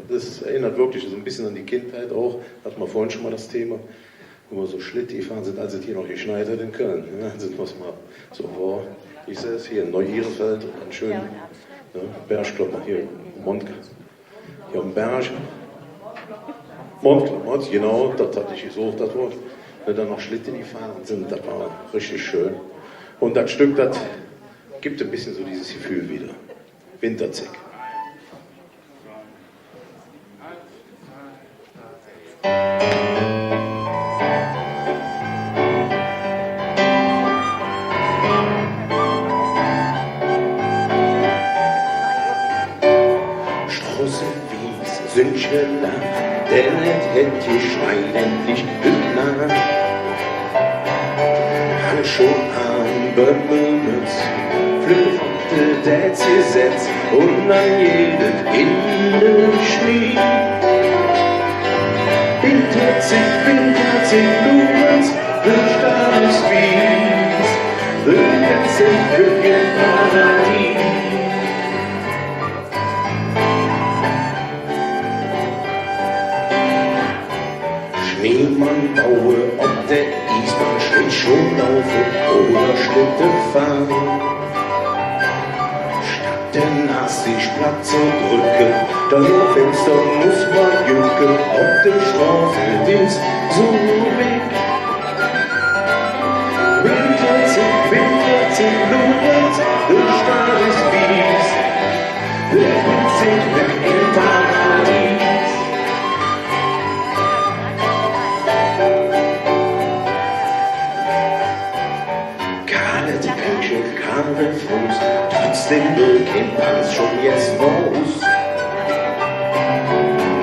das erinnert wirklich so ein bisschen an die Kindheit auch. Hatten wir vorhin schon mal das Thema. Wo mer su Schlitt gefahr sin, als et hee noch geschneit hät en Kölle, ne? Als et noch ens su wor. Ich sah et hee en Neu-Ihrefeld, en schöne, ne, Bergklopp hee, Mond-, jo, Berg. Mondklopp, Mond, genau, dat hatt ich gesocht, dat Wood. Wenn do noch Schlitt gefahr sin, dat wor richtig schön. Un dat Stöck, dat gitt e bessche su dis Gefühl widder. Winterzigg. Stroße wies, Sünnche lach, denn et hät geschneit endlich hügg Naach. Handschoh aan, Bömmelmötz, flöck op de Dätz gesetz un dann geiht et en de Schmieß. Winterzigg, Winterzigg, luur ens, de Stall es wieß, de Prinz es hügg em Paradies. Schneemann baue, op der Iesbahn Schlittschong laufe oder Schlitte fahre. Statt der Nas sich platt ze dröcke, dat Fenster muss mer jücke, op der Stroß es su wigg. Winterzigg, Winterzigg, luur ens, de Stall es wieß, de Prinz es hügg em Paradies. Kahlet Hängche, kahler Foß, trotzdäm nor kein Panz, schon jetz moos.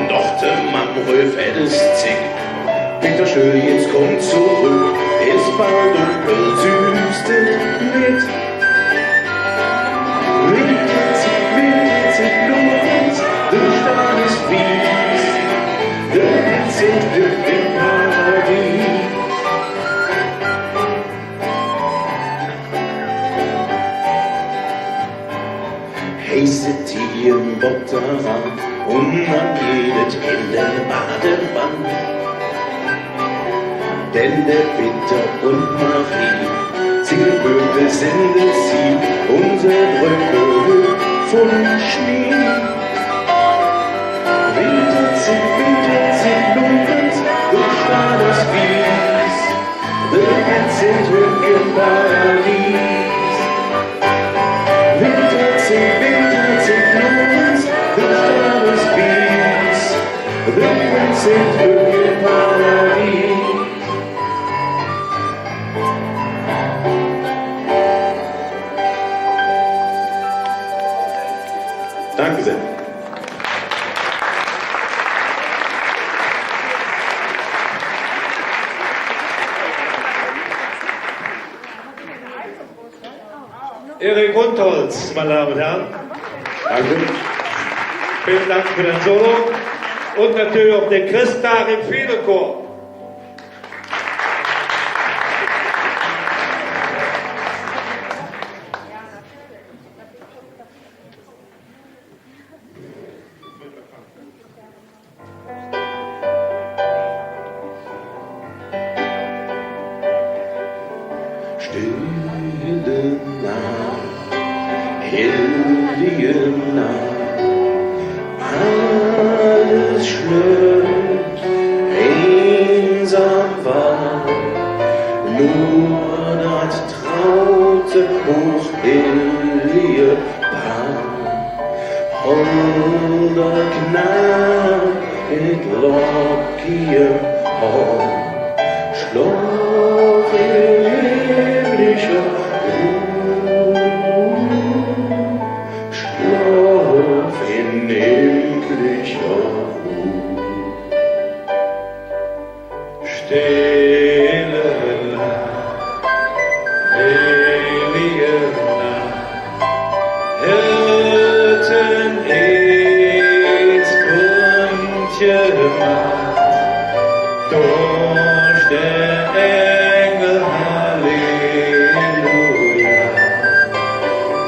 Doch der Mann röf, et es Zigg. Bitte schön, jetz kumm zoröck, es bal dunkel, sühs et nit. Winterzigg, Winterzigg, luur ens, de Stall es wieß, de Prinz es hügg em Paradies. Heiße Tee em Botteraan un dann geiht et en de Badewann. Denn der Peter un Marie, singe Bööm, de sin de Siel, un se dröcke vun Schnee. Winterzigg, Winterzigg, luur ens, de Stall es wieß, de Prinz es hügg em Paradies. Winterzigg, Winterzigg, luur ens, de Stall es wieß, de Prinz es hügg em Paradies. Danke sehr. Erik Rundholz, meine Damen und Herren. Danke. Vielen Dank für das Solo. Und natürlich auch der Christdag im Fehdekoor. Stille Nacht, hellige Nacht, alles schlööp, einsam ward, nor dat traute, hochhellige Paar. Holder Knab met lockigen Hoor, schlof en himmlischer Ruh, schlof en himmlischer Ruh. Stille Nacht, hellige Nacht, Hirten, es kütt de Maat, durch der Engel Halleluja,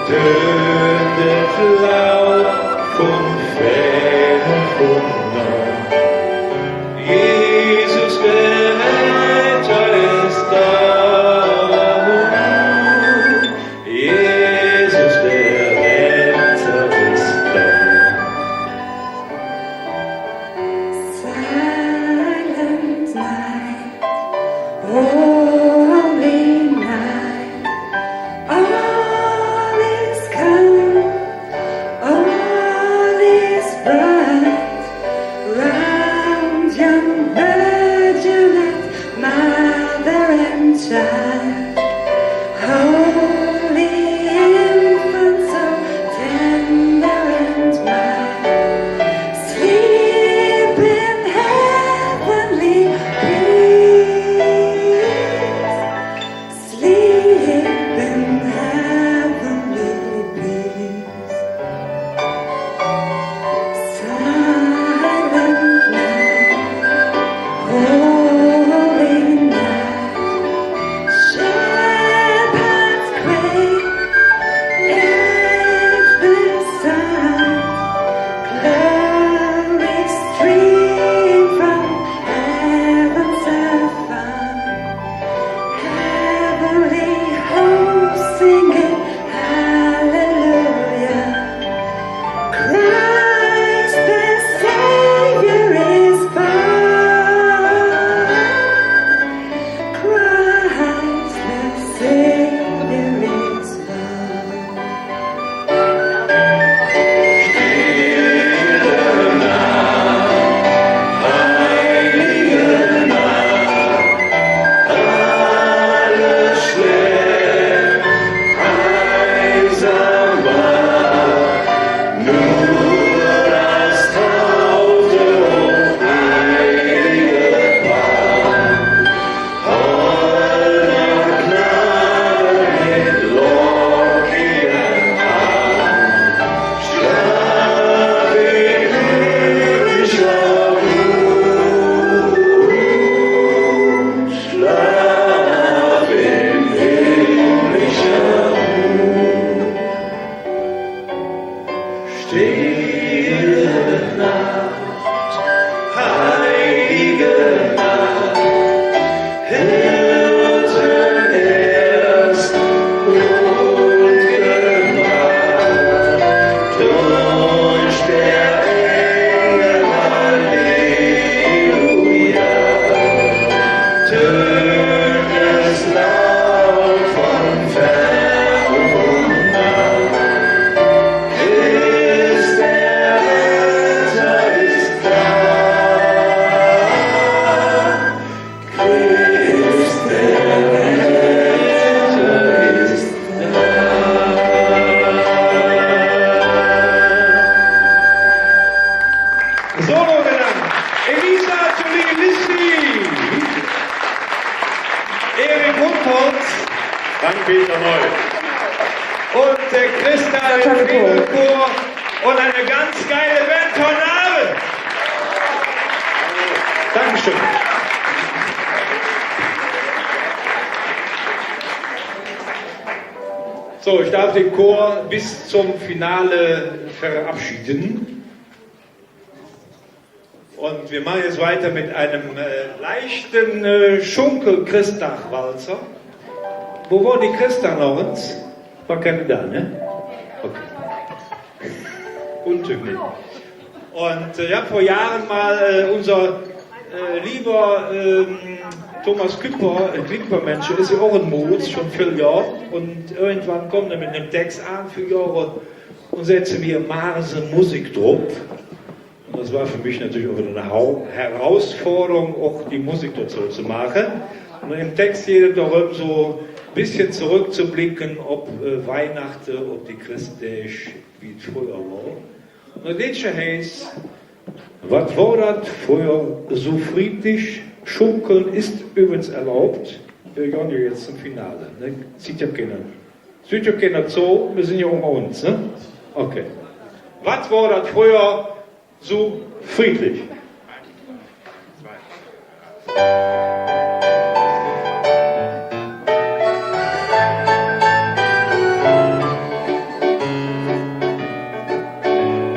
tönt et laut vun fern un noh. Jesus, der Retter, es do. Jesus, der Retter, es do. Silent night, holy night, all is calm, all is bright, round yon virginate mother and child. Holy infant, so tender and mild, sleep in heavenly peace. Sleep in heavenly peace. Silent night, holy night, shepherds great, angels sing, glory stream from heavens afar. Heavenly hosts singing Hallelujah. Christ the Savior is born. Christ the Savior is born. Stille Nacht, heilige Nacht, Hirten erst und gewahr, durch der Engel Halleluja, tönt es laut von fern und nah. Christ der Retter ist da. Christ der Retter ist da. Solo genannt. Elisa Giulilissi. Erik Rundholz. Frank-Peter Neu. Und der Kristall Klingelchor und eine ganz geile Band. Tollen Abend. Dankeschön. So, ich darf den Chor bis zum Finale verabschieden. Und wir machen jetzt weiter mit einem, äh, leichten, äh, Schunkel-Christtag-Walzer. Wo wor die Christa noch ens? Wor keine do, ne? Okay. Untümlich. Und, äh, ich hab vor Jahren mal, äh, unser, äh, lieber, ähm, Thomas Kümper, äh, Klimpermännche, is jo och en Moos, schon vill Johr. Und irgendwann kütt hä met nem Tex aan, vill Johre, und säht: „Mer maache ens Musik drop.“ Und das war für mich natürlich auch eine Hau-, Herausforderung, auch die Musik dazu zu machen. Und im Text geht es darum, so ein bisschen zurückzublicken, ob, äh, Weihnachten, ob die Christdäg, wie es früher war. Und das Liedche heißt: „Wat wor dat fröher su friedlich, Schunkeln ist übrigens erlaubt.“ Wir gehen ja jetzt zum Finale, ne? Sieht ja keiner. Sieht ja keiner zu, wir sind ja unter uns, ne? Okay. Wat wor dat fröher su friedlich?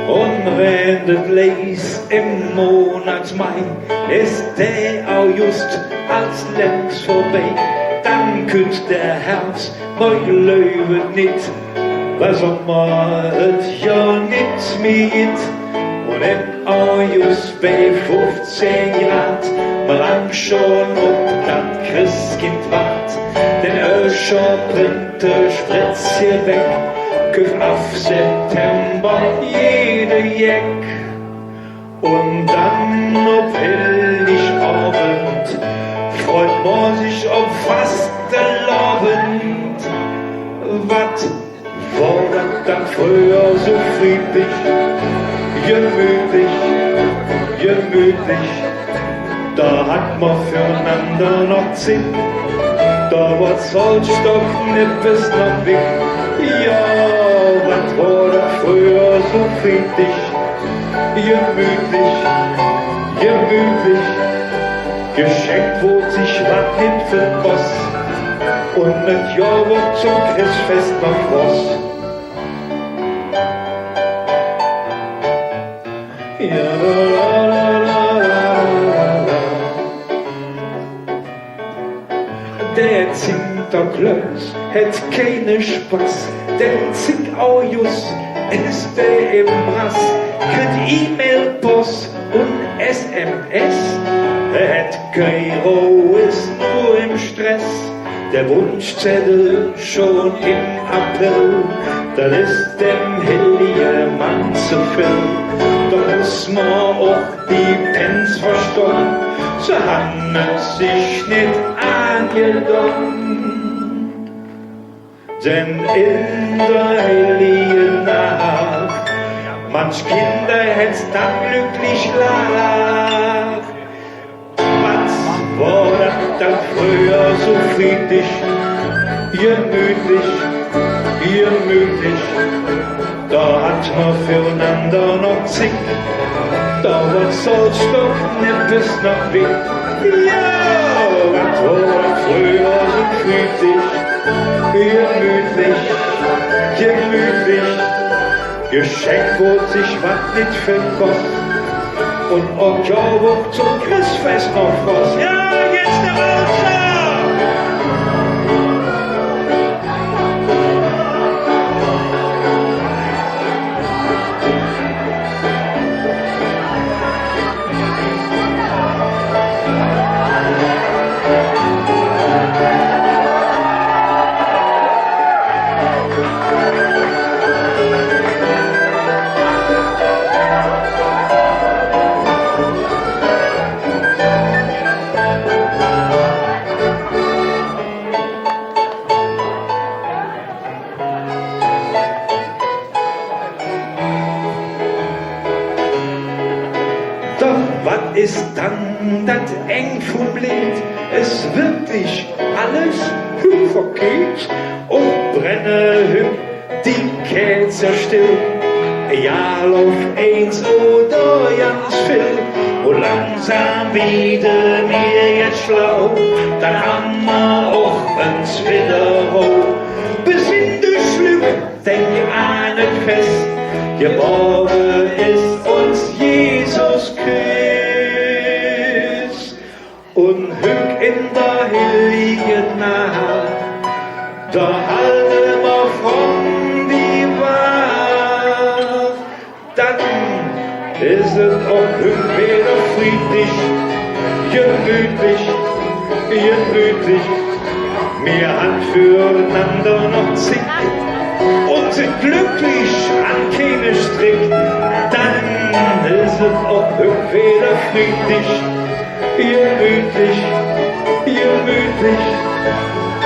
Un wenn et leis em Monat Mai, es dä August als längst vörbei, dann kütt der Hervs, mer gläuv et nit, weil Sommer et jo nit mih gitt. Un em August bei fuffzehn Grad, mer lang schon op dat Christkind wart. Denn Öscher brängte Sprätzche wegg, kütt av September jeder Jeck. Un dann op Helligavend freut mer sich op Fastelovend. Wat wor dat dann fröher su friedlich, gemütlich, gemütlich. Do hatt mer förenander noch Zigg, do wor Zollstock, Neppes noch Wigg. Jo, wat wor dat fröher su friedlich, gemütlich, gemütlich. Geschenk woodt sich wat nit verkoss, un et gov och zom Chressfess noch Fross. Jo, la, la, la. Der Zinter Klos hät keine Spass, denn zigg August es dä em Brass, kritt E-Mail, Poss un S M S. Hä hät kei Roh, es nor em Stress. Der Wunschzeddel schon em April, dat es dem hellige Mann ze vill. Do muss mer och die Pänz verstahn, se han et sich nit aangedon. Denn en der hellige Naach, manch Kind hät dann glücklich laach. Wat wor dat dann fröher su friedlich, gemütlich, gemütlich. Do hatt mer förenander noch Zigg, do wor Zollstock, Neppes noch Wigg. Jo, wat wor dat fröher su friedlich, gemütlich, gemütlich. Geschenk woodt sich wat nit verkoss, un och jo och zom Chressfess noch Fross. Jo, jetzt der Walzer! Doch wat es dann dat Eng vum Leed? Es wirklich alles hügg verkeht un brenne hügg die Kääz still. Egal ov eins oder ganz vill, un langsam weede mer jetz schlau, dann han mer och ens widder Roh. Besinn üch, Lück, denk an et Fess, gebore es uns Jesus Christ. Un hügg en der hellige Naach, Och hügg weder friedlich, gemütlich, gemütlich. Mir han för enander noch Zigg un sin glöcklich an keine Strick. Dann es et och hügg weder friedlich, gemütlich, gemütlich.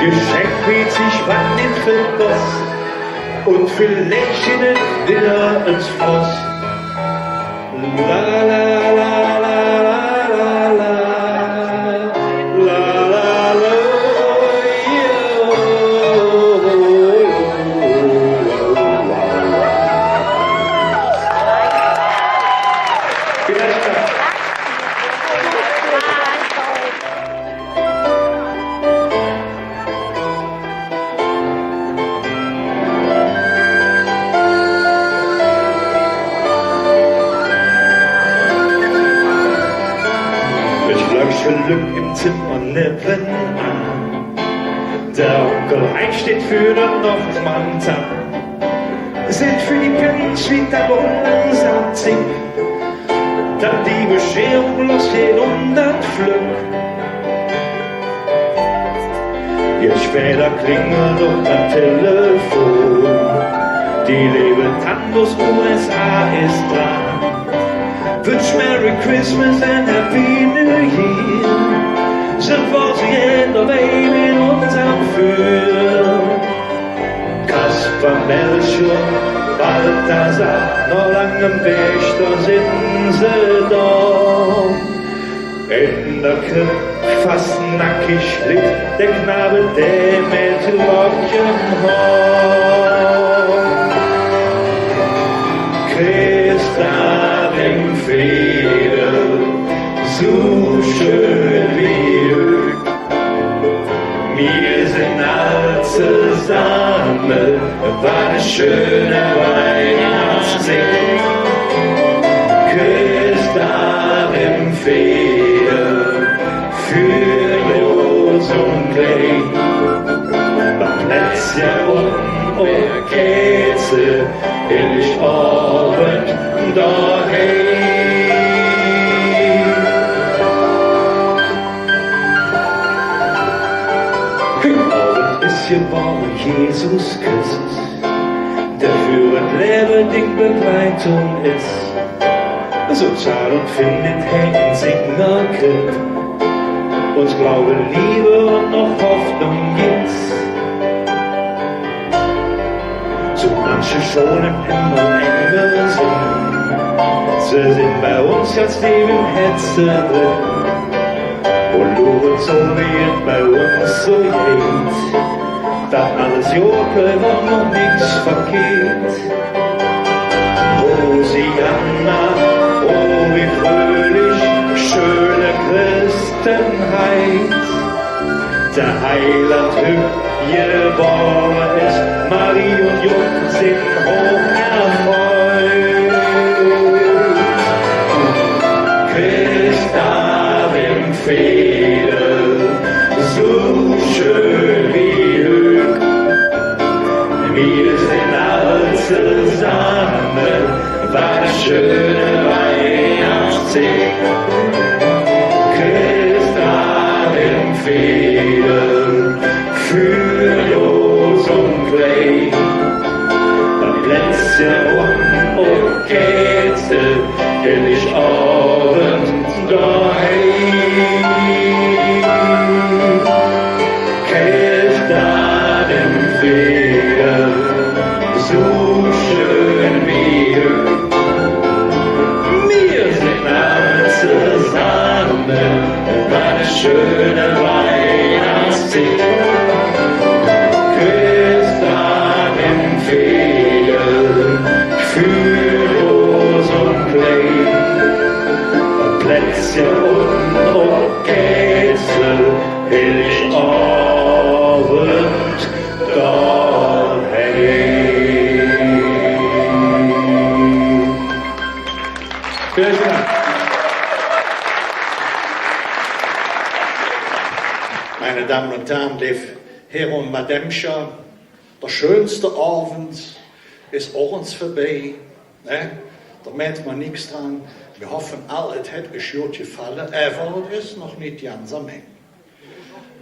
Geschenk kritt sich wann nit vill Poss un villleich nit widder ens Fross. La, la, la. Et Glöckche lück em Zemmer nevvenaan. Der Onkel Hein steiht för der Hochmann do. Sät för die Pänz schwind dat langsam Zigg. Dann die Bescherung loss gehn un dat flöck. Jetz späder klingelt och dat Telefon. Die leeve Tant us U S A es dran. Wünsch Merry Christmas and Happy New Year. Sünd mer se jeder beim en unserem Füür. Kaspar, Melchior, Balthasar, noh langem Wäg, do sin se do. En der Kripp, fass nackig litt der Knabe, dä met Locken hoch. Christdag em Veedel, su schön wie hügg. Mir sin all zesamme, wat en schöne Weihnachtszigg. Christdag em Veedel, Füürjohrs un Klee. Bam Plätzje un Kerze, Hellig Ovend doheim. Hügg Ovend es gebore Jesus Christ, dä för et Levve ding Begleitung es. Su zahl un finn hä en singer Kripp. Uns Glaawe, Leev un noch Hoffnung gitt et. Su manche schon em Himmel Engel sin, se sin bei uns ganz leev em Hätze dren. Un luure zo, wie et bei uns su geiht, dat alles god bliev un noch nix vergeiht. Hosianna, o wie fröhlich, schöne Christenheit. Der Heiland hügg gebore es, Marie un Jung sin hoch erfreut. Christdag em Veedel, su schön wie hügg. Mir sin all zesamme, wat en schöne Weihnachtszigg. Christdag em Veedel, Füürjohrs un Klee. Bam Plätzje un Kerze, Hellig Ovend doheim. Christdag em Veedel, su schön wie hügg. Mir sin all zesamme, wat en schöne Weihnachtszigg. Christdag em Veedel, Füürjohrs un Klee. Plätzje un Kerze, Hellig Ovend doheim. Vielen Dank. Meine Damen und Herren, leev Herre un Madämcher, der schönste Ovend es och ens vörbei. Ne? Do mäht mer nix dran. Mer hoffe all, et hät üch god gefalle, ävver et es noch nit ganz am Eng.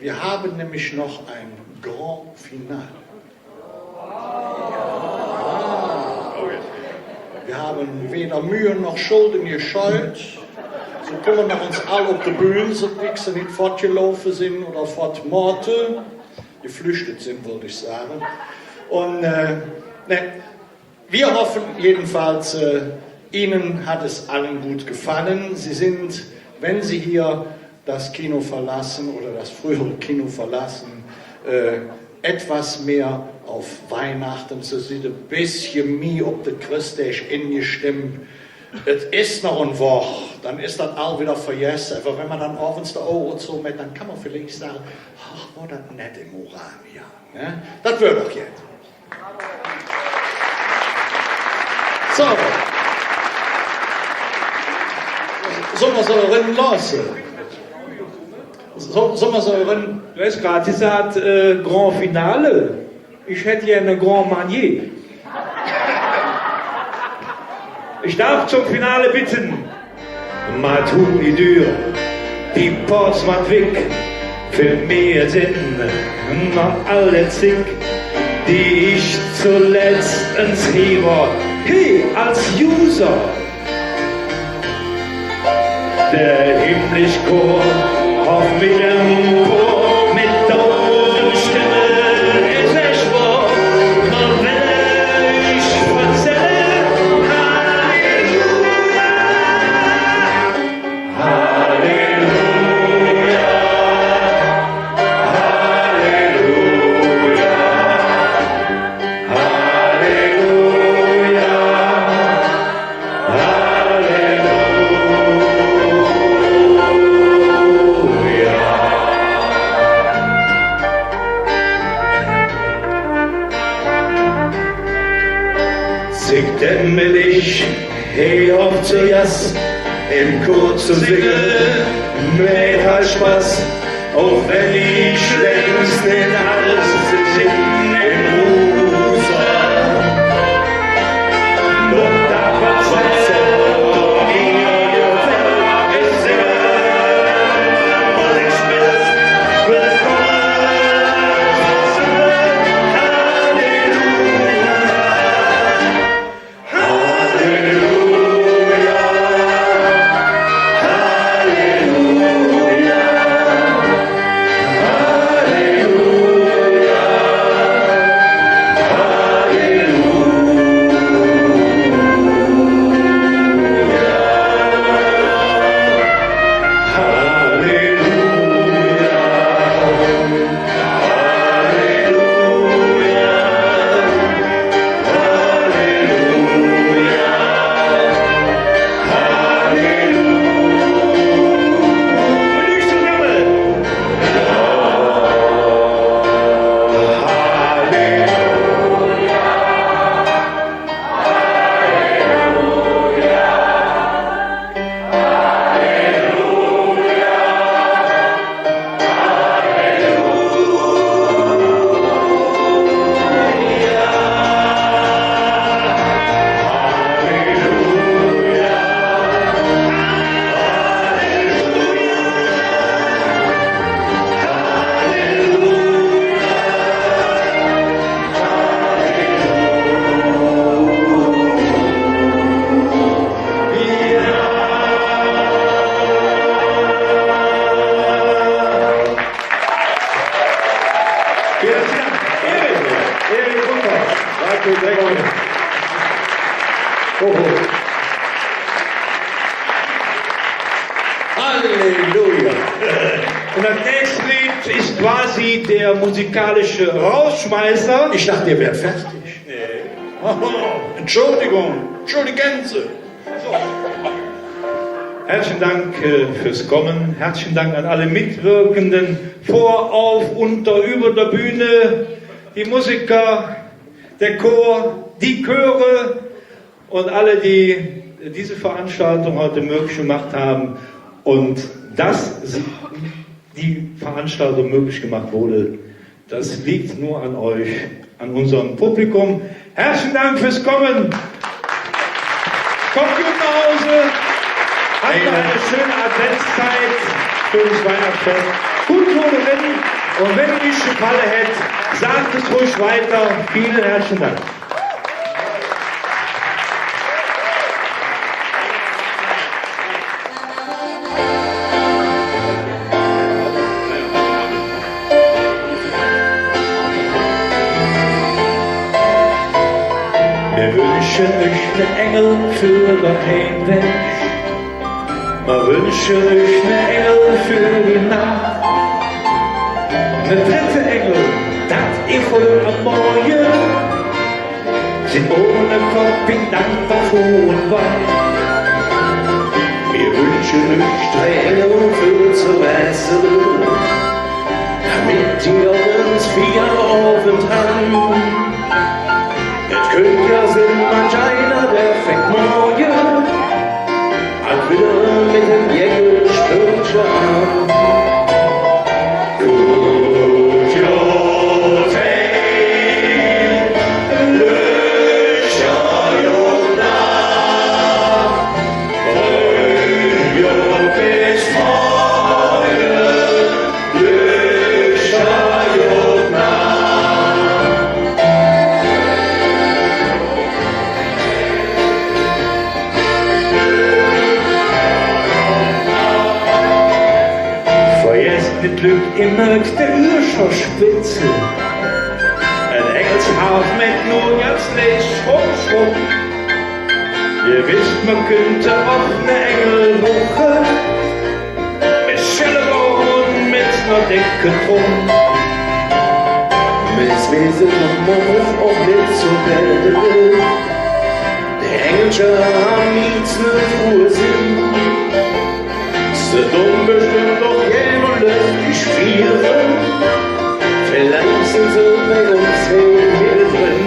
Wir haben nämlich noch ein Grand Finale. Wir haben weder Mühen noch Schulden gescheut. Su kumme mer noch ens all op de Bühn, su wie se nit fottgelaufe sin oder fott moote, geflüchtet sin, wollt ich sage. Un, äh, ne, Wir hoffen jedenfalls, äh, Ihnen hat es allen gut gefallen. Sie sind, wenn Sie hier das Kino verlassen oder das frühere Kino verlassen, äh, etwas mehr auf Weihnachten, Sie sind e bessche mih op de Chressdäg engestemmp. Et es noch en Woch, dann es dat all widder vergesse. Ävver wann mer dann ovends de Auge zomäht, dann kann mer villeich sage: „Ach, wor dat nett em Urania.“ Ne? Dat wör doch jet. Su. Solle mer se eren looße? Su-, solle mer se eren? Do häs grad gesaht, äh, Grand Finale. Ich hätt gään e Grand Marnier. Ich darf zum Finale bitten. Matu Idyr, die Portsmouth Vic, för mir sin noch all de Zick, die ich zoletz ens he wor, he als User. Der himmlisch Chor hofft mich empor, mit dausend Stemme es et schwoor, mer well üch verzälle, Halleluja. Halleluja, Halleluja, Halleluja, Halleluja. Zick dämmelig, hör op ze jasse, em Chor ze singe, mäht all Spass, och wann ich längst nit alles sinn em Huus. Doch dat, wat mer mir gefällt, es sehr, wat ich will, willkomme. Halleluja. Halleluja, Halleluja, Halleluja, Halleluja. Halleluja. Und das nächste Lied ist quasi der musikalische Rausschmeißer. Ich dachte, ihr wärt fertig. Nee. Oh, Entschuldigung, entschuldigen Sie. So. Herzlichen Dank, äh, fürs Kommen. Herzlichen Dank an alle Mitwirkenden vor, auf, unter, über der Bühne, die Musiker, der Chor, die Chöre und alle, die diese Veranstaltung heute möglich gemacht haben. Und dass sie die Veranstaltung möglich gemacht wurde, das liegt nur an euch, an unserem Publikum. Herzlichen Dank fürs Kommen. Kommt gut nach Hause, habt noch eine schöne Adventszeit, schönes Weihnachtsfest, gut Rutsch erin, und wenn et üch gefalle hät, sagt es ruhig weiter. Vielen herzlichen Dank. Mir wünsche üch ne Engel för der Heimweg. Mir wünsche üch ne Engel för de Naach. Ne drette Engel, dat ehr fröh am Morge sin ohne Kopp in Dampfer fuhr un wach. Mir wünsche üch drei Engel för ze wesse, domet ehr ens veer Ovend han. Et künnt jo sin, manch einer, dä fängk morge ald widder met dem Jäckelspölche aan. Goot Johr, Lück, Johr, Naach. Goot Johr, bes morge. Vergess nit, Lück, ehr mööt de Ühr scho spetze. En Engelshaaf mäht nor ganz leis Schrupp, Schrupp. Ehr wesst, mer künnt och ne Engel bruche. Met Schellebaum un met ner decke Trumm. Met Wese un Moos och met Zundel. De Engelcher han nix met Uhr sin. Se dun bestemmp och gään un löstig spiele. Villeich sin se bei uns hee middendren.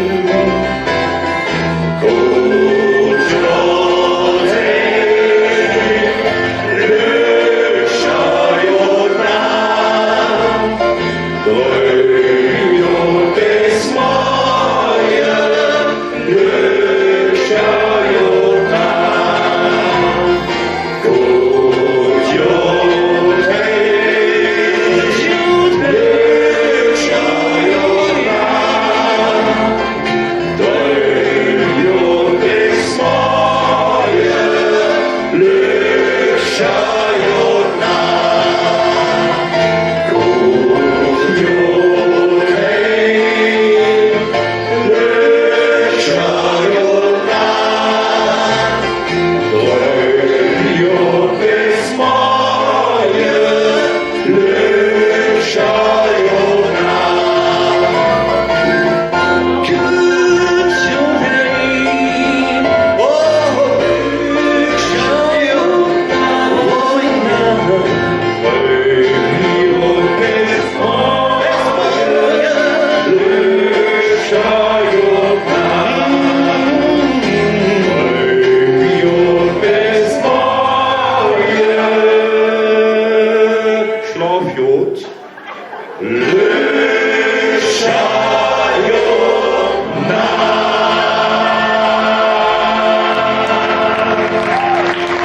Schlaft god.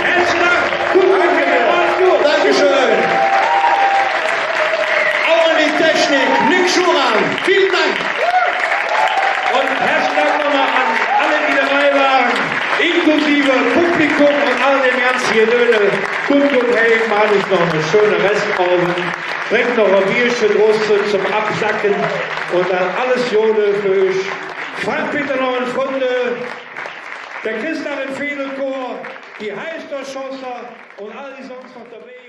Herzlichen Dank. Dankeschön. Auch an die Technik, Nick Schuran. Vielen Dank. Und herzlichen Dank nochmal an alle, die dabei waren, inklusive Publikum und all dem ganzen Gedöne. Kommt god heim, maht üch noch ene schöne Restovend. Drinkt noch e Bierche drusse zom Avsacke. Und dann alles Gode för üch. Frank Peter noch un Fründe. Der Christa em Veedelchor. Die Heisterschosser un all, die söns noch dobei